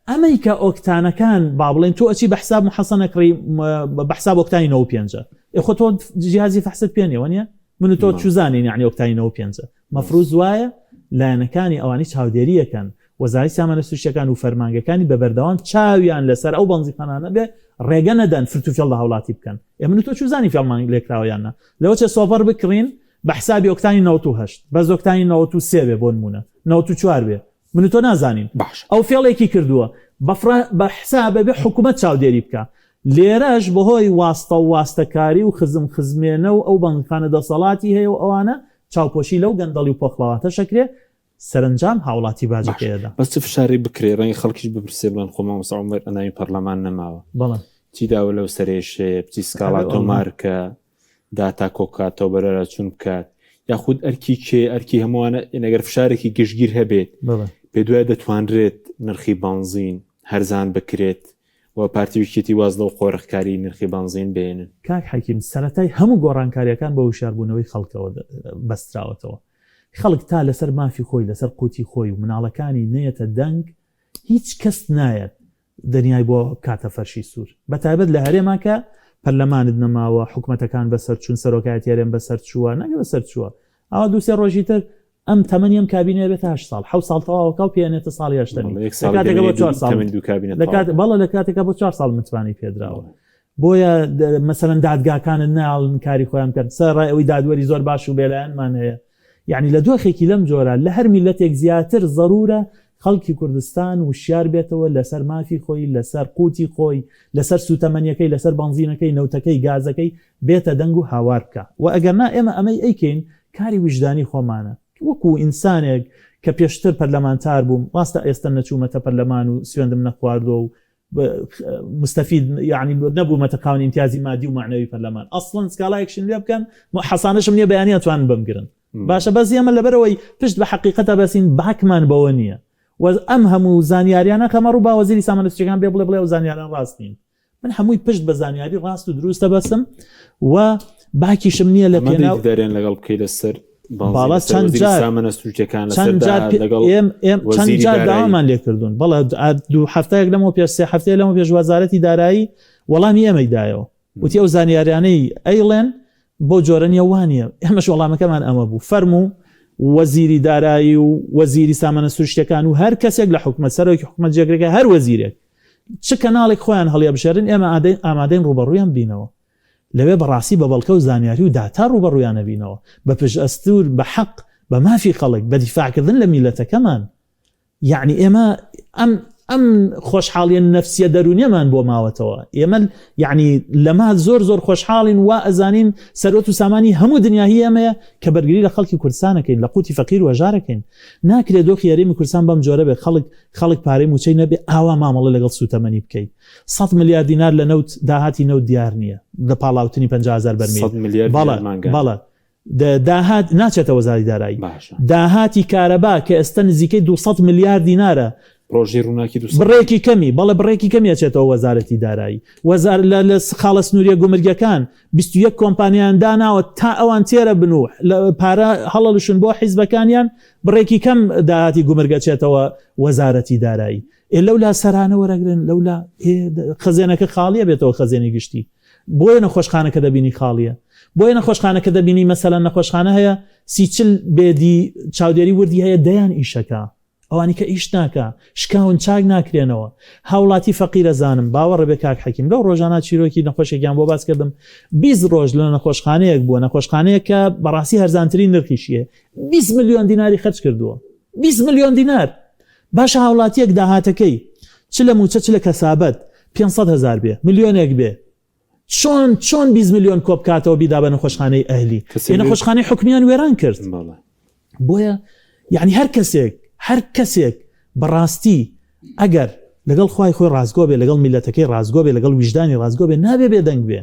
ئەمەی کە ئۆکتانەکان با بڵێن تۆ ئەچی بە حساب محەسەن ئەکڕی بە حساب ئۆکتانی 95 ئێ خۆ تۆ جیهازی فەحست پێ نییە وەنیە من و تۆ چوزانین یعنی ئۆکتانی 95 مەفروز وایە لایەنەکانی ئەوانی چاودێریەکەن وەزاری سامانە سروشتیەکان و فەرمانگەکانی بە بەردەوام چاویان لەسەر ئەو بەنزیخانانە بێ ڕێگە نەدەن فرت و فێڵ لە هاوڵاتی بکەن ئێ من و تۆ چوزانی فێڵمان لێکراوە یان نا لەوە چێ سۆپەر بکڕین بە حسابی ئۆکتانی 98 بەس ئۆکتانی 93 بێ بۆ نمونە 94 بێ من و تۆ نازانین باشە. ئەو فێڵێکی کردووە بەفرە بە حساب ئەبێ حکومەت چاودێری بکا لێرەش بەهۆی واستە و واستەکاری و خزم خزمێنە و ئەو بەنگخانە دەسەڵاتی هەیە و ئەوانە چاوپۆشی لەو گەندەڵی و پۆخڵەواتەش ئەکرێ سەرەنجام هاوڵاتی باجەکەی باشە ئەدا. بەس چ فشارێک بکرێ ڕەنگە خەڵکیش بپرسێ بڵێن خۆ مامۆستا عومەر ئەندامی پەرلەمان نەماوە بەڵێ. چی داوە لەو سەرێشەیە بچی سکاڵا ئەرێ وەڵا. تۆمار کە داتا کۆبکاتەوە بەرەراچوون بکات یاخود ئەرکی کێ ئەرکی هەمووانە ئەگەر فشارێکی گشتگیر هەبێت پێ دوای دەتوانرێت نرخی بانزین هەرزان بکرێت و پارتی ویکێتی واز لەو قۆرخکاری نرخی بانزین بێنن. کاک حەکیم سەرەتای هەموو گۆڕانکاریەکان بە وشیاربوونەوەی خەڵکەوە بەستراوەتەوە. خەڵک تا لەسەر مافی خۆی لەسەر قوتی خۆی و مناڵەکانی نەیەتە دەنگ هیچ کەس نایەت دنیای بۆ بکاتە فەرشی سوور بەتایبەت لە هەرێما کە پەرلەمانت نەماوە حکومەتەکان بەسەر چوون سەرۆکایەتی هەرێم بەسەر چووە نەک بەسەر چووە ئاوا دوو سێ ڕۆژی تر ئەم تەمەنی ئەم کابینەیە بێتە هەشت ساڵ حەوت ساڵ تەواوەکە و پێنێتە ساڵی هەشتەمی بەڵێ، یەک لە ساڵی کاتێکە بۆ دەمێنێ چوار دوو ساڵ تەمەنی دوو کابینە لە کات تەواو بەڵێ لە کاتێکە بۆ چوار ساڵ متمانەی پێدراوە بەڵێ. بۆیە مەسەلەن دادگاکانت ناڵن کاری خۆیان بکەن سەرەڕای ئەوەی دادوەری زۆر باش و بێلایەنمان هەیە یعنی لە دۆخێکی لەم جۆرە لە هەر میلەتێک زیاتر زەرورە خەڵکی کوردستان وشیار بێتەوە لەسەر مافی خۆی لەسەر قوتی خۆی لەسەر سوتەمەنیەکەی لەسەر بەنزینەکەی نەوتەکەی گازەکەی بێتە دەنگ و هاوار بکا و ئەگەر نا ئێمە ئەمەی ئەیکەین کاری ویژدانی خۆمانە وەکو ئینسانێک کە پێشتر پەرلەمانتار بووم ڕاستە ئێستە نەچوومەتە پەرلەمان و سوێندم نەخواردووە و مستفید یعنی نەبوومەتە خاوەنی ئیمتیازی مادی و مەعنەوی پەرلەمان ئەسڵەن سکاڵایەکشم لێ بکەن حەسانەشم نییە بەیانی ئەتوانن بمگرن باشە بەس ئێمە لەبەرئەوەی پشت بە حەقیقەت ئەبەسین باکمان بەوە نییە و ئەم هەموو زانیاریانە خەمە ڕوو با وەزیری سامانە سروشتیەکان بێ بڵێ بڵێ ئەو زانیاران ڕاست نین من هەمووی پشت بە زانیاری ڕاست و دروستە بەسم و باکیشم نییە لە پێناو دەرێن لەگەڵ بکەی لەسەر باڵا چەند جار سامانە سروشتیەکان چەند جار لەگەڵ ئێم ئێم چەند جار داوامان لێکردوون بەڵێ دوو هەفتەیەک لەمەوە پێش سێ هەفتەیە لەمەوە پێش وەزارەتی دارایی وەڵامی ئێمەی دایەوە وتی ئەو زانیاریانەی ئەیڵێن بەو جۆرە نیە وانیە ئێمەش وەڵامەکەمان ئەمە بوو فەرموو وەزیری دارایی و وەزیری سامانە سروشتەکان و هەر کەسێک لە حکومەت سەرۆکی حکومەت جێگرەکە هەر وەزیرێک چ کەناڵێک خۆیان هەڵیەبژێرن ئێمە ئامادەین ڕووبەڕوویان بینەوە لەوێ بەڕاستی بە بەڵکە و زانیاری و داتا ڕووبەڕوویان ئەبینەوە، بە پشتئەستوور بە حەق، بە مافی خەڵک، بە دیفاعکردن لە میللەتەکەمان. یەعنی ئێمە ئەم ئەم خۆشحاڵیە نەفسیە دەروونیەمان بۆ ماوەتەوە. ئێمە یەعنی لەمە زۆر زۆر خۆشحاڵین وا ئەزانین سەروەت و سامانی هەموو دنیا هی ئێمەیە کە بەرگری لە خەڵکی کوردستان ئەکەین، لە قوتی فەقیر و هەژار ئەکەین. ناکرێ دۆخی هەرێمی کوردستان بەم جۆرە بێ، خەڵک خەڵک پارەی مووچەی نەبێ ئاوا مامەڵە لەگەڵ سووتەمەنی بکەی. سەد ملیار دینار لە نەوت داهاتی نەوت دیار نییە لە پاڵاوتنی 50 هەزار بەرمیل سەد ملیار بەڵێ دینار مانگانە. بەڵێ داهات ناچێتە وەزاری دارایی باشە داهاتی کارەبا کە ئێستا نزیکەی 200 ملیار دینارە پرۆژەی ڕووناکی 200 بڕێکی کەمی بەڵێ بڕێکی کەمی ئەچێتەوە وەزارەتی دارایی وەزار لە لە خاڵە سنووریە گومرگەکان 21 کۆمپانیان داناوە تا ئەوان تێرە بن و لە پارە هەڵەلشن بۆ حیزبەکانیان بڕێکی کەم داهاتی گومرگ ئەچێتەوە وەزارەتی دارایی ئێ لەولا سەرانە وەرەگرن لەولا ئێ خەزێنەکە خاڵیە بێتەوە خەزێنی گشتی بۆیە نەخۆشخانەکە دەبینی خاڵیە بۆیە نەخۆشخانەکە دەبینی مەسەلەن نەخۆشخانە هەیە سی چل بێدی چاودێری وردی هەیە دەیان ئیشەکە ئەوانی کە ئیش ناکە شکاون چاک ناکرێنەوە هاوڵاتی فەقیرە زانم باوەڕە بێ کاک حەکیم لەو ڕۆژانە چیرۆکی نەخۆشێکیان بۆ باس کردم 20 ڕۆژ لە نەخۆشخانەیەک بووە نەخۆشخانەیەک کە بەڕاستی هەرزانترین نرخیشیە 20 ملیۆن دیناری خەرج کردووە 20 ملیۆن دینار باشە هاوڵاتیەک داهاتەکەی چ لە موچە چ لە کەسابەت 500 هەزار بێ ملیۆنێک بێ چۆن چۆن 20 ملیۆن کۆبکاتەوە بیدا بە نەخۆشخانەی ئەهلی کەسێ ئێ نەخۆشخانەی حکومیان وێران کرد بەڵێ. بۆیە یعنی هەر کەسێک هەر کەسێک بەڕاستی ئەگەر لەگەڵ خوای خۆی ڕاستگۆ بێ لەگەڵ میلەتەکەی ڕاستگۆ بێ لەگەڵ ویژدانی ڕاستگۆ بێ نابێ بێدەنگ بێ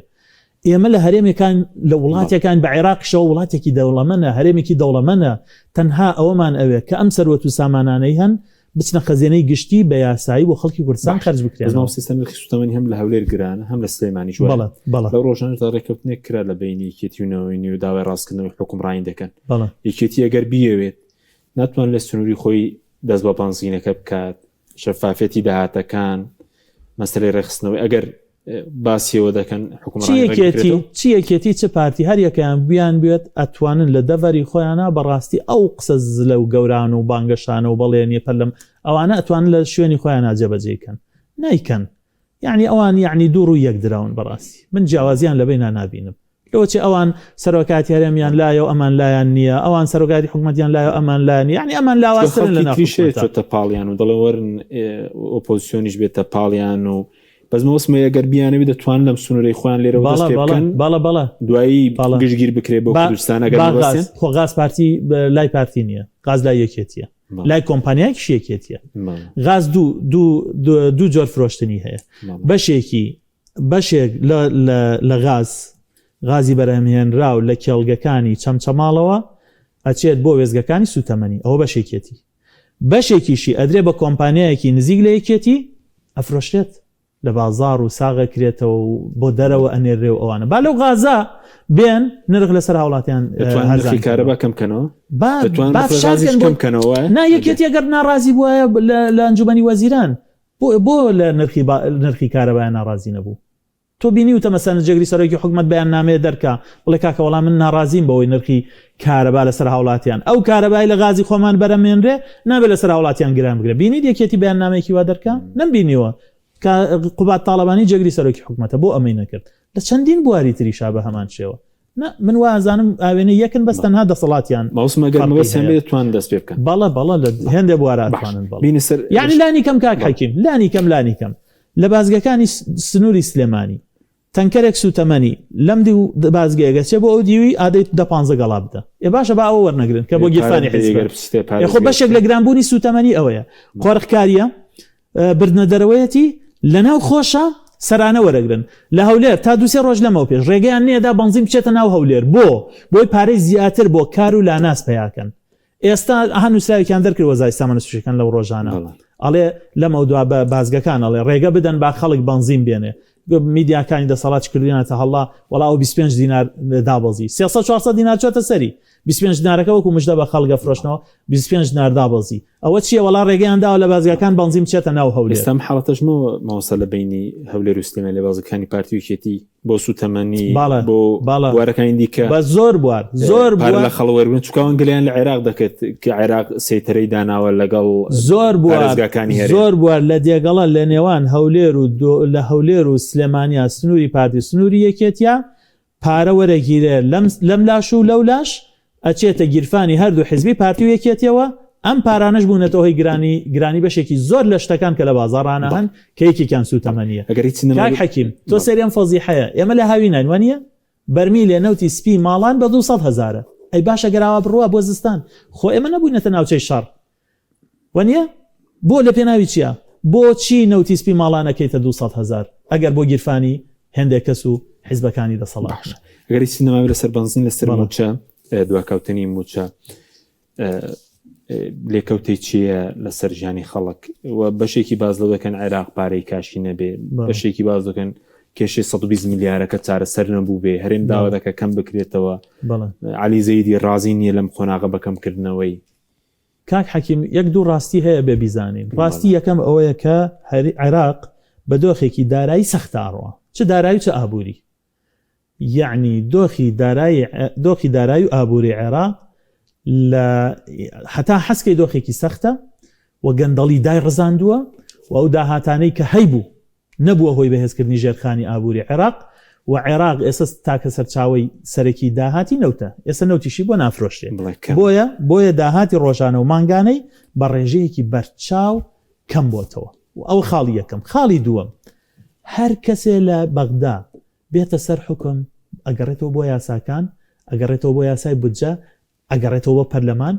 ئێمە لە هەرێمێکان لە وڵاتێکان بە عێراقیشەوە وڵاتێکی دەوڵەمەنە هەرێمێکی دەوڵەمەنە تەنها ئەوەمان ئەوێ کە ئەم سەروەت و سامانانەی هەن بچنە خەزێنەی گشتی بە یاسایی بۆ خەڵکی کوردستان خەرج بکرێنەوە. مامۆستا ئێستا نرخی سوتەمەنی هەم لە هەولێر گرانە هەم لە سلێمانیش وایە. بەڵێ بەڵێ. لەو ڕۆژانەشدا ڕێککەوتنێک کرا لە بەینی یەکێتی و نەوەی نوێ و داوای ڕاستکردنەوەی حوکمڕانی دەکەن. بەڵێ. یەکێتی ئەگەر بیەوێت ناتوانێت لە سنووری خۆی دەست بە بەنزینەکە بکات، شەفافیەتی داهاتەکان، مەسەلەی ڕێکخستنەوەی ئەگەر باسیەوە دەکەن چ یەکێتی چ یەکێتی چ پارتی هەر یەکەیان بیان بێت ئەتوانن لە دەڤەری خۆیانە بەڕاستی ئەو قسە زلە و گەوران و بانگەشانە و بەڵێنیە پەرلەم ئەوانە ئەتوانن لە شوێنی خۆیان جێبەجێی کەن نایکەن یعنی ئەوان یعنی دوو ڕووی یەک دراون بەڕاستی من جیاوازیان لە بەینا نابینم لەوەچێ ئەوان سەرۆکاتی هەرێمیان لایە و ئەمان لایان نییە ئەوان سەرۆکاتی حکومەتیان لایە و ئەمان لایان یعنی ئەمان لاوازترن لە ناو حکومەتە. چۆتە پاڵیان و دەڵێ وەرن ئۆپۆزیسیۆنیش بێتە پاڵیان و بەس مەوسمە ئەگەر بیانەوێ دەتوان لەم سنوورەی خۆیان لێرەوە دەست پێ بکەن بەڵێ بەڵێ دوایی گشتگیر بکرێ بۆ کوردستان ئەگەر مەبەستیان خۆ غاز پارتی لای پارتی نییە غاز لای یەکێتیە لای کۆمپانیایەکیش یەکێتیە غاز دوو دوو دوو جۆر فرۆشتنی هەیە بەشێکی بەشێک لە لە غاز، غازی بەرهەمهێنراو لە کێڵگەکانی چەمچەماڵەوە ئەچێت بۆ وێستگەکانی سووتەمەنی، ئەوە بەشێکیەتی. بەشێکیشی ئەدرێ بە کۆمپانیایەکی نزیک لە یەکێتی ئەفرۆشرێت لە بازاڕ و ساغەکرێتەوە و بۆ دەرەوە ئەنێررێ و ئەوانە. با لەو غازە بێن نرخ لەسەر هاوڵاتیان دەتوانن هەرزان نرخی کەنەوە. کارەبا کەم کەنەوە؟ با دەتوانن با نرخی فشار غازیش کەن بۆ کەم کەنەوە وایە؟ نا یەکێتی ئەگەر ناڕازی بوایە لە لە ئەنجومەنی وەزیران بۆ بۆ لە نرخی با نرخی کارەبایان ناڕازی نەبوو؟ تۆ بینیوتە مەسەلەن جێگری سەرۆکی حکومەت بەیاننامەیە دەرکا بڵێ کاکە وەڵا من ناڕازیم بەوەی نرخی کارەبا لەسەر هاوڵاتیان ئەو کارەبای لە غازی خۆمان بەرەمێنرێ نابێ لەسەر هاوڵاتیان گران بکرێ بینیت یەکێتی بەیاننامەیەکی وا دەرکا؟ نەمبینیوە. کە قوباد تاڵەبانی جێگری سەرۆکی حکومەتە بۆ ئەمەی نەکرد؟ لە چەندین بواری تریشا بە هەمان شێوە. نا من وا ئەزانم ئاوێنەی یەکن بەس تەنها دەسەڵاتیان ماوسم ئەگەر فەرقی مەبەستیان هەیە. بێت توان دەست پێ بکەن. بەڵێ بەڵێ لە هێندێ بوارا باش ئەتوانن بەڵێ. بینە سەر یانی لانی کەم کاک حەکیم لانی کەم لانی کەم لە بازگەکانی سنووری سلێمانی تەنکەرێک سووتەمەنی لەم دیو بازگەیەک ئەچێ بۆ ئەو دیوی ئادەی دە پانزە گەڵا بدە. ئێ باشە با ئەوە وەرنەگرن کە بۆ گیرفانی حیزبە. ئێ خۆ بەشێک لە گرانبوونی سووتەمەنی ئەوەیە. قۆرخکارییە، بردنە دەرەوەیەتی، لەناو خۆشە سەرانە وەرەگرن. لە هەولێر تا دوو سێ ڕۆژ لەمەوپێش ڕێگەیان نەیەدا بەنزین بچێتە ناو هەولێر. بۆ؟ بۆی پارەی زیاتر بۆ کار و لاناس پەیاکەن. ئێستا ئەها نووسراوێکیان دەرکرد وەزای سامانە سروشتیەکان لەو ڕۆژانە ئەڵێ لەمەودوا بە بازگەکان ئەڵێ ڕێگە بدەن با خەڵک بەنزین بێنێ. میدیاکانی دەسەڵات کردویانەتە هەڵا وەڵا ئەو 25 دینار دابەزی 300 400 دینار چۆتە سەری 25 دینارەکە وەکو مژدە بە خەڵک ئەفرۆشنەوە 25 دینار دابەزی ئەوە چییە وەڵا ڕێگەیان داوە لە بازگەکان بەنزین بچێتە ناو هەولێر. ئێستا ئەم حاڵەتەش مامۆستا لە بەینی هەولێر و سلێمانی لە بازگەکانی پارتی و یەکێتی بۆ سوتەمەنی بۆ بوارەکانی دیکە بە زۆر بوار زۆر بوار لە خەڵ وەرگرن چونکە ئەوان گلەیان لە عێراق دەکرد کە عێراق سەیتەرەی داناوە لەگەڵ زۆر بوار پارێزگاکانی هەرێم. زۆر بوار لە دێگەڵە لە نێوان هەولێر و لە هەولێر و سلێمانیا سنووری پارتی سنووری یەکێتیا پارە وەرەگیرێ لەم لەم لاش و لەو لاش ئەچێتە گیرفانی هەردوو حیزبی پارتی و یەکێتیەوە، ئەم پارانەش بوونەتە هۆی گرانی گرانی بەشێکی زۆر لە شتەکان کە لە بازاڕانە هەن کە یەکێکیان سووتەمەنیە. ئەگەر هیچ نەمابێت. کاک حەکیم تۆ سەیری ئەم فەزیحەیە ئێمە لە هاویناین وانیە؟ بەرمیلێ نەوتی سپی ماڵان بە 200 هەزارە ئەی باشە گەر ئاوا بڕوا بۆ زستان خۆ ئێمە نەبووینەتە ناوچەی شەڕ وەنیە؟ بۆ لە پێناوی چیا؟ بۆچی نەوتی سپی ماڵان ئەکەیتە 200 هەزار ئەگەر بۆ گیرفانی هێندێک کەس و حیزبەکانی دەسەڵات باشە ئەگەر هیچ نەماوی لەسەر بەنزین لەسەر موچە دواکەوتنی موچە لێکەوتەی چییە لەسەر ژیانی خەڵک و بەشێکی باز لەو دەکەن عێراق پارەی کاشی نەبێ بەشێکی باز دەکەن کێشەی 120 ملیارەکە چارەسەر نەبوو بێ هەرێم داوا دەکە کەم بکرێتەوە علی زەیدی ڕازی نییە لەم قۆناغە بەکەمکردنەوەی کاک حەکیم یەک دوو ڕاستی هەیە بێ بیزانین ڕاستی یەکەم ئەوەیە کە عێراق بە دۆخێکی دارایی سەختە ئەڕوا چ دارایی چ ئابووری یەعنی دۆخی دارایی دۆخی دارایی و ئابووری عێراق لە هەتا حەسکەی دۆخێکی سەختە و گەندەڵی دای ڕزاندووە و ئەو داهاتانەی کە هەیبوو نەبووە هۆی بەهێزکردنی ژێرخانی ئابووری عێراق و عێراق ئێستا تاکە سەرچاوەی سەرەکی داهاتی نەوتە، ئێستا نەوتیشی بۆ نافرۆشرێ، بۆیە بۆیە داهاتی ڕۆژانە و مانگانەی بە ڕێژەیەکی بەرچاو کەم بۆتەوە و ئەوە خاڵی یەکەم. خاڵی دووەم، هەر کەسێ لە بەغدا بێتە سەر حوکم ئەگەڕێتەوە بۆ یاساکان، ئەگەڕێتەوە بۆ یاسای بودجە، ئەگەڕێتەوە بۆ پەرلەمان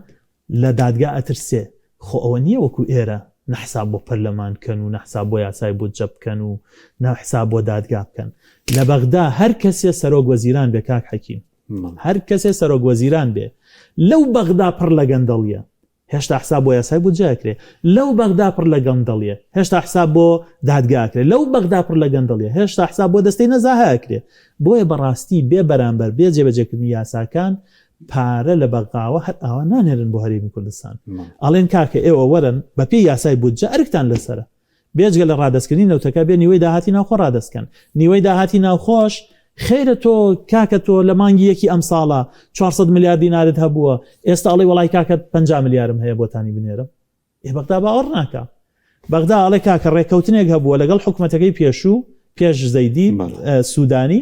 لە دادگا ئەترسێ خۆ ئەوە نیە وەکو ئێرە نە حساب بۆ پەرلەمان کەن و نە حساب بۆ یاسای بودجە بکەن و نە حساب بۆ دادگا بکەن لە بەغدا هەر کەسێ سەرۆک وەزیران بێ کاک حەکیم هەر کەسێ سەرۆک وەزیران بێ لەو بەغدا پڕ لە گەندەڵیە هێشتا حساب بۆ یاسای بودجە ئەکرێ لەو بەغدا پڕ لە گەندەڵیە هێشتا حساب بۆ دادگا ئەکرێ لەو بەغدا پڕ لە گەندەڵیە هێشتا حساب بۆ دەستەی نەزاهە ئەکرێ بۆیە بەڕاستی بێ بەرامبەر بێ جێبەجێکردنی یاساکان پارە لە بەغاوە هەر ئاوا نانێرن بۆ هەرێمی کوردستان ئەڵێن کاکە ئێوە وەرن بەپێی یاسای بودجە ئەرکتان لەسەرە بێجگە لە ڕادەستکردنی نەوتەکە بێ نیوەی داهاتی ناوخۆ ڕادەستکەن نیوەی داهاتی ناوخۆش خێرە تۆ کاکە تۆ لە مانگی یەکی ئەم ساڵە 400 ملیار دینارت هەبووە ئێستا ئەڵێ وەڵای کاکە 50 ملیارم هەیە بۆتانی بنێرم ئێ بەغدا باوەڕ ناکا بەغدا ئەڵێ کاکە ڕێککەوتنێک هەبووە لەگەڵ حکومەتەکەی پێشوو پێش زەیدی سوودانی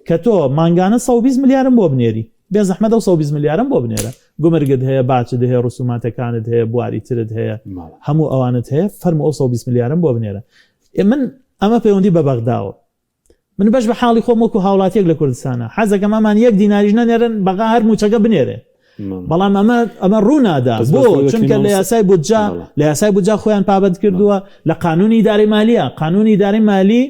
کە تۆ مانگانە 120 ملیارم بۆ بنێری بێ زەحمەت ئەو 120 ملیارم بۆ بنێرە گومرگت هەیە باچت هەیە ڕسوماتەکانت هەیە بواری ترت هەیە هەموو ئەوانت هەیە فەرموو ئەو 120 ملیارم بۆ بنێرە من ئەمە پەیوەندی بە بەغداوە من بەش بە حاڵی خۆم وەکو هاوڵاتیەک لە کوردستانە حەزەکەم ئەمان یەک دیناریش نەنێرن بەغا هەر موچەکە بنێرێ بەڵام ئەمە ئەمە ڕوونادا بۆ چونکە لە یاسای بودجە لە یاسای بودجە خۆیان پابند کردووە لە قانونی ئیدارەی مالیە قانونی ئیدارەی مالی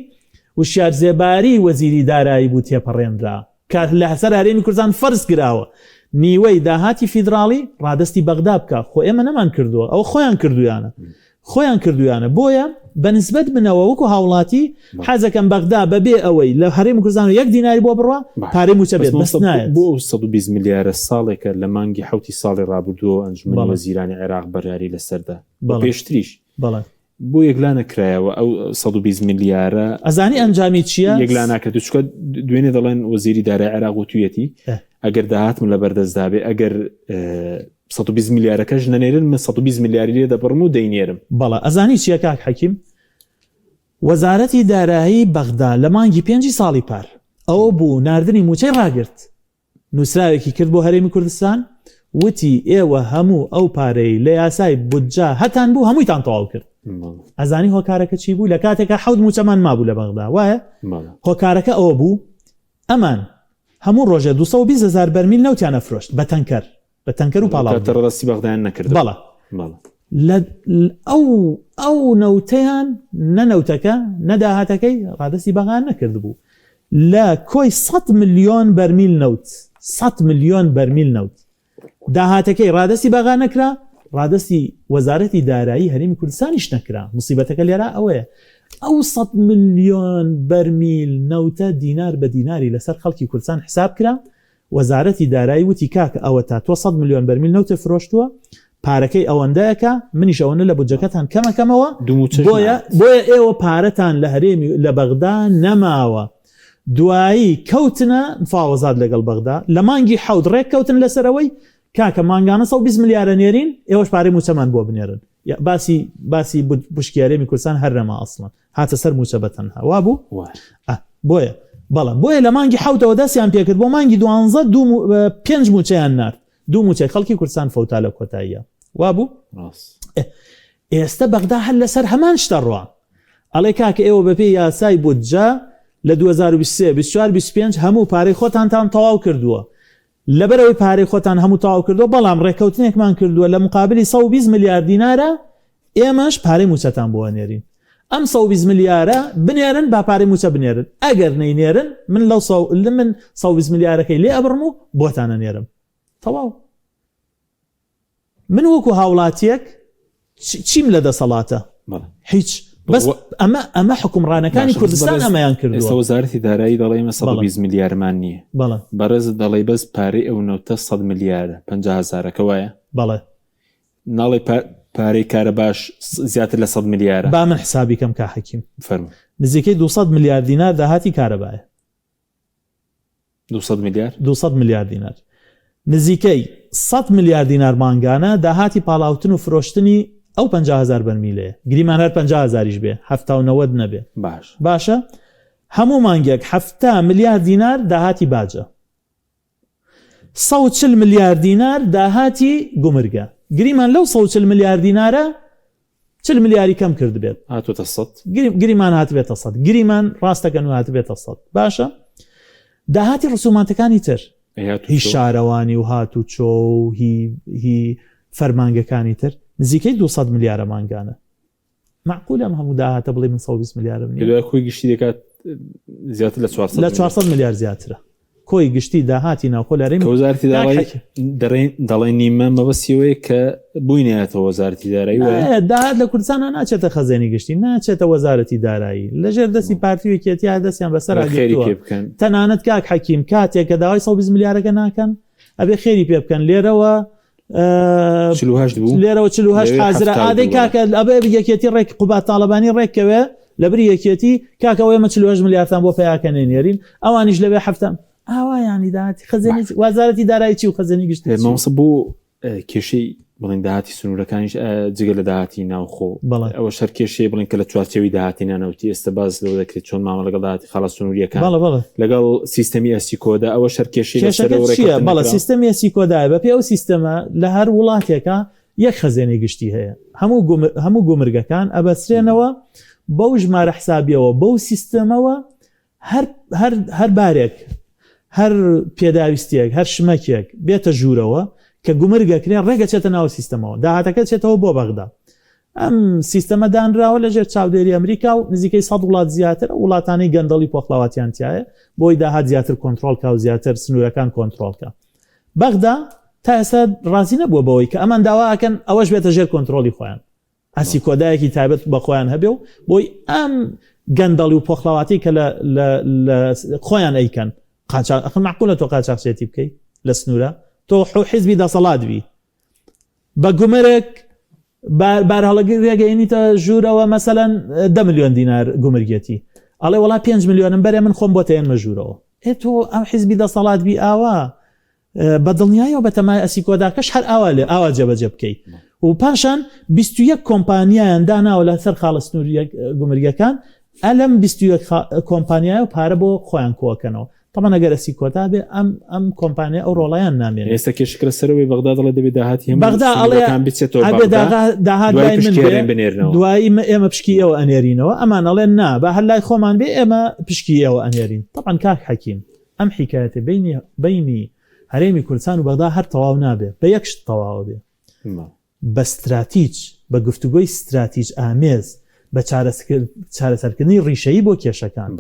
وشیار زێباری وەزیری دارایی بوو تێپەڕێنرا کە لەسەر هەرێمی کوردستان فەرز کراوە نیوەی داهاتی فیدراڵی ڕادەستی بەغدا بکا، خۆ ئێمە نەمان کردووە، ئەوە خۆیان کردوویانە، خۆیان کردوویانە، بۆیە بە نسبەت منەوە وەکو هاوڵاتی حەزەکەم بەغدا بەبێ ئەوەی لە هەرێمی کوردستان یەک دیناری بۆ بڕوا پارەی مووچە بێت بەس نایەت. بۆ ئەو 120 ملیارە ساڵێکە لە مانگی حەوتی ساڵی ڕابردووەوە ئەنجومەنی وەزیرانی عێراق بڕیاری لەسەردا، پێشتریش بۆ یەکلا نەکرایەوە ئەو 120 ملیارە؟ ئەزانی ئەنجامی چییە؟ یەکلا ناکرێت چونکە دوێنێ دەڵێن وەزیری دارای عێراق وتویەتی ئەگەر داهاتم لە بەردەستدا بێ ئەگەر 120 ملیارەکەش نەنێرن من 120 ملیاری لێ دەبڕم و دەینێرم. بەڵێ ئەزانی چییە کاک حەکیم؟ وەزارەتی دارایی بەغدا لە مانگی پێنجی ساڵی پار ئەوە بوو ناردنی مووچەی ڕاگرت. نووسراوێکی کرد بۆ هەرێمی کوردستان وتی ئێوە هەموو ئەو پارەی لە یاسای بودجە هەتان بوو هەموویتان تەواو کرد. ئەزانی هۆکارەکە چی بوو؟ لە کاتێکا حەوت مووچەمان مابوو لە بەغدا وایە؟ هۆکارەکە ئەوە بوو ئەمان هەموو ڕۆژێ 220 هەزار بەرمیل نەوتیان ئەفرۆشت بە تەنکەر بە تەنکەر و پاڵاوگە. کاتە ڕادەستی بەغدایان نەکردبوو. بەڵێ. بەڵێ. لە ئەو ئەو نەوتەیان نە نەوتەکە نە داهاتەکەی ڕادەستی بەغایان نەکردبوو. لە کۆی سەد ملیۆن بەرمیل نەوت، سەد ملیۆن بەرمیل نەوت، داهاتەکەی ڕادەستی بەغا نەکرا، ڕادەستی وەزارەتی دارایی هەرێمی کوردستانیش نەکرا. موسیبەتەکە لێرە ئەوەیە ئەو سەد ملیۆن بەرمیل نەوتە دینار بە دیناری لەسەر خەڵکی کوردستان حساب کرا، وەزارەتی دارایی وتی کاکە ئەوەتا تۆ سەد ملیۆن بەرمیل نەوتت فرۆشتووە، پارەکەی ئەوەندە ئەکا، منیش ئەوەندە لە بودجەکەتان کەم ئەکەمەوە، دوو مووچەش بۆیە نایەت. بۆیە ئێوە پارەتان لە هەرێمی لە بەغدا نەماوە. دوایی کەوتنە مفاوەزات لەگەڵ بەغدا، لە مانگی حەوت ڕێک کەوتن لەسەر ئەوەی کاکە مانگانە 120 ملیار ئەنێرین، ئێوەش پارەی مووچەمان بۆ بنێرن. باسی باسی پشکی هەرێمی کوردستان هەر نەما ئەسڵەن. هاتە سەر مووچە بە تەنها. وابوو؟ وایە. ئە بۆیە بەڵێ بۆیە لە مانگی حەوتەوە دەستیان پێکرد بۆ مانگی دوانزە دوو پێنج مووچەیان نارد. دوو مووچەی خەڵکی کوردستان فەوتا لە کۆتاییە. وابوو؟ ڕاست. ئێستە بەغدا هەر لەسەر هەمان شتە ڕوا. ئەڵێ کاکە ئێوە بەپێی یاسای بودجە لە 2023، 24، 25 هەموو پارەی خۆتانتان تەواو کردووە. لەبەرئەوەی پارەی خۆتان هەموو تەواو کردووە، بەڵام ڕێککەوتنێکمان کردووە لە مقابلی 120 ملیار دینارە ئێمەش پارەی مووچەتان بۆ ئەنێرین. ئەم 120 ملیارە بنێرن با پارەی مووچە بنێرن، ئەگەر نەینێرن من لەو من 120 ملیارەکەی لێ ئەبڕم و بۆتان ئەنێرم. تەواو. من وەکو هاوڵاتیەک چیم لە دەسەڵاتە؟ هیچ. بەس ئەمە ئەمە حکومڕانەکانی کوردستان ئەمەیان کردووە. ئێستا وەزارەتی دارایی دەڵێ ئێمە 120 ملیارمان نییە. بەڵێ. بەڕێزت دەڵێی بەس پارەی ئەو نەوتە 100 ملیارە، 50 هەزارەکە وایە؟ بەڵێ. ناڵێی پارەی کارەباش زیاتر لە 100 ملیارە؟ با من حسابی کەم کا حەکیم. فەرموو. نزیکەی 200 ملیار دینار داهاتی کارەبایە. 200 ملیار؟ 200 ملیار دینار. نزیکەی 100 ملیار دینار مانگانە داهاتی پاڵاوتن و فرۆشتنی ئەو 50 هەزار بەرمیلەیە. گریمان هەر 50 هەزاریش بێ، 70 و 90 نەبێ. باش. باشە؟ هەموو مانگێک 70 ملیار دینار داهاتی باجە. 140 ملیار دینار داهاتی گومرگە. گریمان لەو 140 ملیار دینارە 40 ملیاری کەم کردبێت. هاتووەتە سەد. گریمان هاتبێتە سەد. گریمان ڕاستەکەن و هاتبێتە سەد. باشە؟ داهاتی ڕسوماتەکانی تر. هی شارەوانی و هاتوچۆ و هی هی فەرمانگەکانی تر نزیکەی 200 ملیارە مانگانە. مەعقولە ئەم هەموو داهاتە بڵێ من 120 ملیارم نییە؟ دوای کۆی گشتی دەکات زیاتر لە 400 لە 400 ملیار زیاترە کۆی گشتی داهاتی ناوخۆ لە هەرێمی وەزارەتی دارایی دەڕێن دەڵێن نیمە مەبەستی ئەوەیە کە بووی نایەتەوە وەزارەتی دارایی وایە؟ داهات لە کوردستانە ناچێتە خەزێنی گشتی ناچێتە وەزارەتی دارایی لەژێر دەستی پارتی و یەکێتیە دەستیان بەسەر خێری پێ بکەن تەنانەت کاک حەکیم کاتێک کە داوای 120 ملیارەکە ناکەن ئەبێ خێری پێ بکەن لێرەوە بوو لێرەوە 48 حازرە ئادەی کاکە ئەبێ یەکێتی ڕێک قوبات تاڵەبانی ڕێککەوێ لەبری یەکێتی کاکە ئێمە 48 ملیارتان بۆ پیاکەنێ نێرین ئەوانیش لەوێ هەفتەم ئاوا ینی داهاتی خەزێنی وەزارەتی دارایی چی و خەزێنی گشتی مامۆستا بۆ کێشەی بڵێن داهاتی سنوورەکانیش جگە لە داهاتی ناوخۆ ئەوە شەر کێشەیە بڵێن کە لە چوارچێوی داهاتی نانەوتی ئێستا باز لەوە دەکرێت چۆن مامە لەگەڵ داهاتی خاڵە سنووریەکان لەگەڵ سیستەمی ئەسیکۆدا ئەوە شەر کێشەی بەڵێ سیستەمی ئەسیکۆدایە بەپێ ئەو سیستەمە لە هەر وڵاتێکە یەک خەزێنەی گشتی هەیە هەموو هەموو گومرگەکان ئەبەسرێنەوە بەو ژمارە حسابیەوە بەو سیستەمەوە هەر هەر هەر بارێک هەر پێداویستیەک هەر شمەکێک بێتە ژوورەوە کە گومرگ ئەکرێ ڕێک ئەچێتە ناو سیستەمەوە داهاتەکە چێتەوە بۆ بەغدا ئەم سیستەمە دانراوە لەژێر چاودێری ئەمریکا و نزیکەی سەد وڵات زیاتر ئەو وڵاتانەی گەندەڵی پۆخڵەواتیان تایە بۆی داهات زیاتر کۆنترۆڵ کا و زیاتر سنوورەکان کۆنترۆڵ کا بەغدا تا ئێستا ڕازی نەبووە بەوەی کە ئەمان داوا ئەکەن ئەوەش بێتە ژێر کۆنترۆڵی خۆیان ئەسیکۆدایەکی تایبەت بە خۆیان هەبێ و بۆی ئەم گەندەڵی و پۆخڵەواتی کە لە خۆیان ئەیکەن قاچاق ئەخر مەعقولە تۆ قاچاخچێتی بکەی لە سنوورە تۆ حیزبی دەسەڵات بی بە گومرگ بارهەڵگرێک ئەینیتە ژوورەوە مەسەلەن دە ملیۆن دینار گومرگێتی ئەڵێ وڵا 5 ملیۆنم بەرێ من خۆم بۆ تەیەنمە ژوورەوە ئێ تۆ ئەم حیزبی دەسەڵات بی ئاوا بە دڵنیایەوە بەتەمای ئەسیکۆداکەش هەر ئاوا لێ ئاوا جێبەجێ بکەی و پاشان 21 کۆمپانیایان داناوە لەسەر خاڵە سنووریە گومرگەکان. ئەلەم 21 کۆمپانیایە و پارە بۆ خۆیان کۆکەنەوە. تەبعەن ئەگەر ئەسی کۆتا بێ ئەم ئەم کۆمپانیا ئەو ڕۆڵیان نامێنێ. ئێستا کێشەکە لە سەرەوەی بەغدا دەڵێ دەبێ داهاتی هەموو بەغدا ئەڵێ سنوورەکان بچێتەوە ئەبێ بەغدا داغا- داهات دوای لای من پشکی بێ هەرێم بنێرنەوە. دوایی ئێمە پشکی ئێوە ئەنێرینەوە ئەمان ئەڵێن نا با هەر لای خۆمان بێ ئێمە پشکی ئێوە ئەنێرین تەبعەن کاک حەکیم ئەم حیکایەتە بینی بینی هەرێمی کوردستان و بەغدا هەر تەواو نابێ بە یەک شت تەواوە بێ بە ستراتیج، بە گفتوگۆی ستراتیج ئامێز، بە چارەسەرکردنی ڕیشەیی بۆ کێشەکان.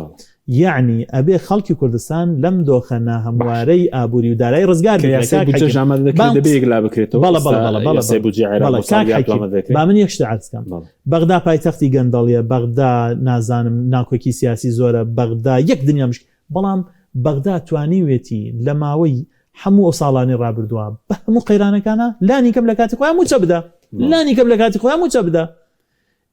یەعنی ئەبێ خەڵکی کوردستان لەم دۆخە ناهەموارەی ئابووری و دارایی ڕزگار کە بکرێ. یاسای کاک بودجەش حەکیم ئامادە دەکرێت بام دەبێ یەکلا بکرێتەوە. بەڵێ ئێستا بەڵێ بەڵێ بەڵێ یاسای بەڵێ بودجەی عێراق بەڵێ بۆ ساڵی کاک داهاتوو حەکیم ئامادە دەکرێت. با من یەک شت عەرز کەم. بەڵێ. بەغدا پایتەختی گەندەڵیە، بەغدا نازانم ناکۆکی سیاسی زۆرە، بەغدا یەک دنیا مشک بەڵام بەغدا توانیوێتی لە ماوەی هەموو ئەو ساڵانەی ڕابردووە بە هەموو قەیرانەکانا لانی کەم لە کاتی خۆیان مووچە بدا لانی کەم لە کاتی خۆیان مووچە بدا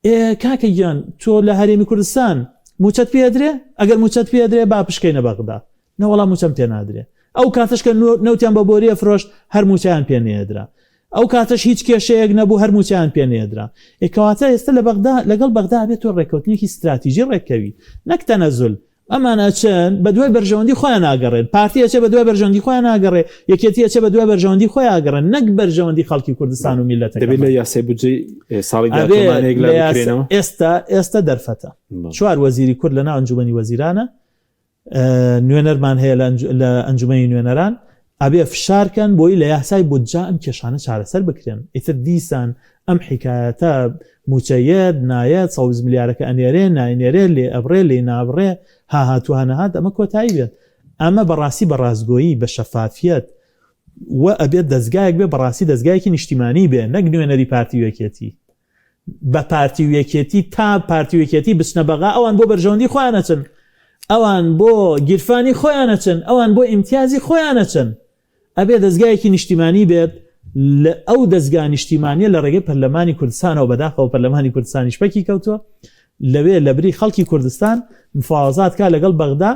ئێ کاکە گیان تۆ لە هەرێمی کوردستان مووچەت پێ ئەدرێ ئەگەر مووچەت پێ ئەدرێ با پشکەینە بەغدا نەوەڵا مووچەم پێ نادرێ ئەو کاتەش کە نەوتیان بە بۆریە فرۆشت هەر مووچەیان پێ نەیەدرا ئەو کاتەش هیچ کێشەیەک نەبوو هەر مووچەیان پێ نەیەدرا ئێ کەواتە ئێستا لە بەغدا لەگەڵ بەغدا ئەبێت تۆ ڕێککەوتنێکی ستراتیژی ڕێککەوی نەک تەنەزول ئەمان ئەچن بەدوای بەرژەوەندی خۆیان ئاگەڕێن، پارتی ئەچێ بەدوای بەرژەوەندی خۆیان ئاگەڕێ، یەکێتی ئەچێ بەدوای بەرژەوەندی خۆی ئاگەڕێن نەک بەرژەوەندی خەڵکی کوردستان و دەبێت میللەتەکەمان. لە یاسای بودجەی ساڵی ئەبێ داهاتوومان یەکلا لە یاسا بکرێنەوە؟ ئێستا ئێستا دەرفەتە. چوار وەزیری کورد لەناو ئەنجومەنی وەزیرانە، نوێنەرمان هەیە لە ئەنجومەنی نوێنەران، ئەبێ فشار کەن بۆی لە یاسای بودجە ئەم کێشانە چارەسەر بکرێن، ئیتر دیسان ئەم حیکایەتە موچە یەت نایەت 120 ملیارەکە ئەنێرێ ناینێرێ لێ ئەبڕێ لێی نابڕێ ها هات و ها نەهات ئەمە کۆتایی بێت ئەمە بەڕاستی بە ڕاستگۆیی بە شەفافیەت و ئەبێت دەزگایەک بێ بەڕاستی دەزگایەکی نیشتیمانی بێ نەک نوێنەری پارتی و یەکێتی بە پارتی و یەکێتی تا پارتی و یەکێتی بچنە بەغا ئەوان بۆ بەرژەوەندی خۆیان ئەچن ئەوان بۆ گیرفانی خۆیان ئەچن ئەوان بۆ ئیمتیازی خۆیان ئەچن ئەبێ دەزگایەکی نیشتیمانی بێت لە ئەو دەزگا نیشتیمانیە لە ڕێگەی پەرلەمانی کوردستانەوە بەداخەوە پەرلەمانی کوردستانیش پەکی کەوتووە لەوێ لەبری خەڵکی کوردستان مفاوەزات کا لەگەڵ بەغدا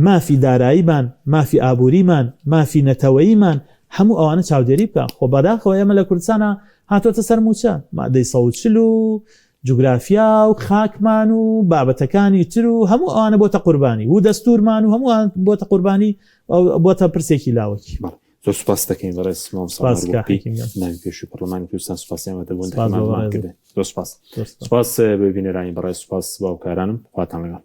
مافی داراییمان، مافی ئابووریمان، مافی نەتەوەییمان، هەموو ئەوانە چاودێری بکا. خۆ بەداخەوە ئێمە لە کوردستانا هاتۆتە سەر مووچە، مادەی 140 و جوگرافیا و خاکمان و بابەتەکانی تر و هەموو ئەوانە بۆتە قوربانی و دەستوورمان و هەموو ئەوان بۆتە قوربانی و بۆتە پرسێکی لاوەکی. بەڵێ زۆر سوپاس دەکەین بەڕێز مامۆستا سوپاس عومەر کاک گوڵپی حەکیم گیان. ناوی پێشووی پەرلەمانی کوردستان سوپاسی ئامادەبوون سوپاس بۆ دەکەمان بەڕێزت. کردن. زۆر سوپاس. زۆر سوپاس. سوپاس بە بینەرانی بەڕێز سوپاس باوکارانم خواتان لەگەڵ.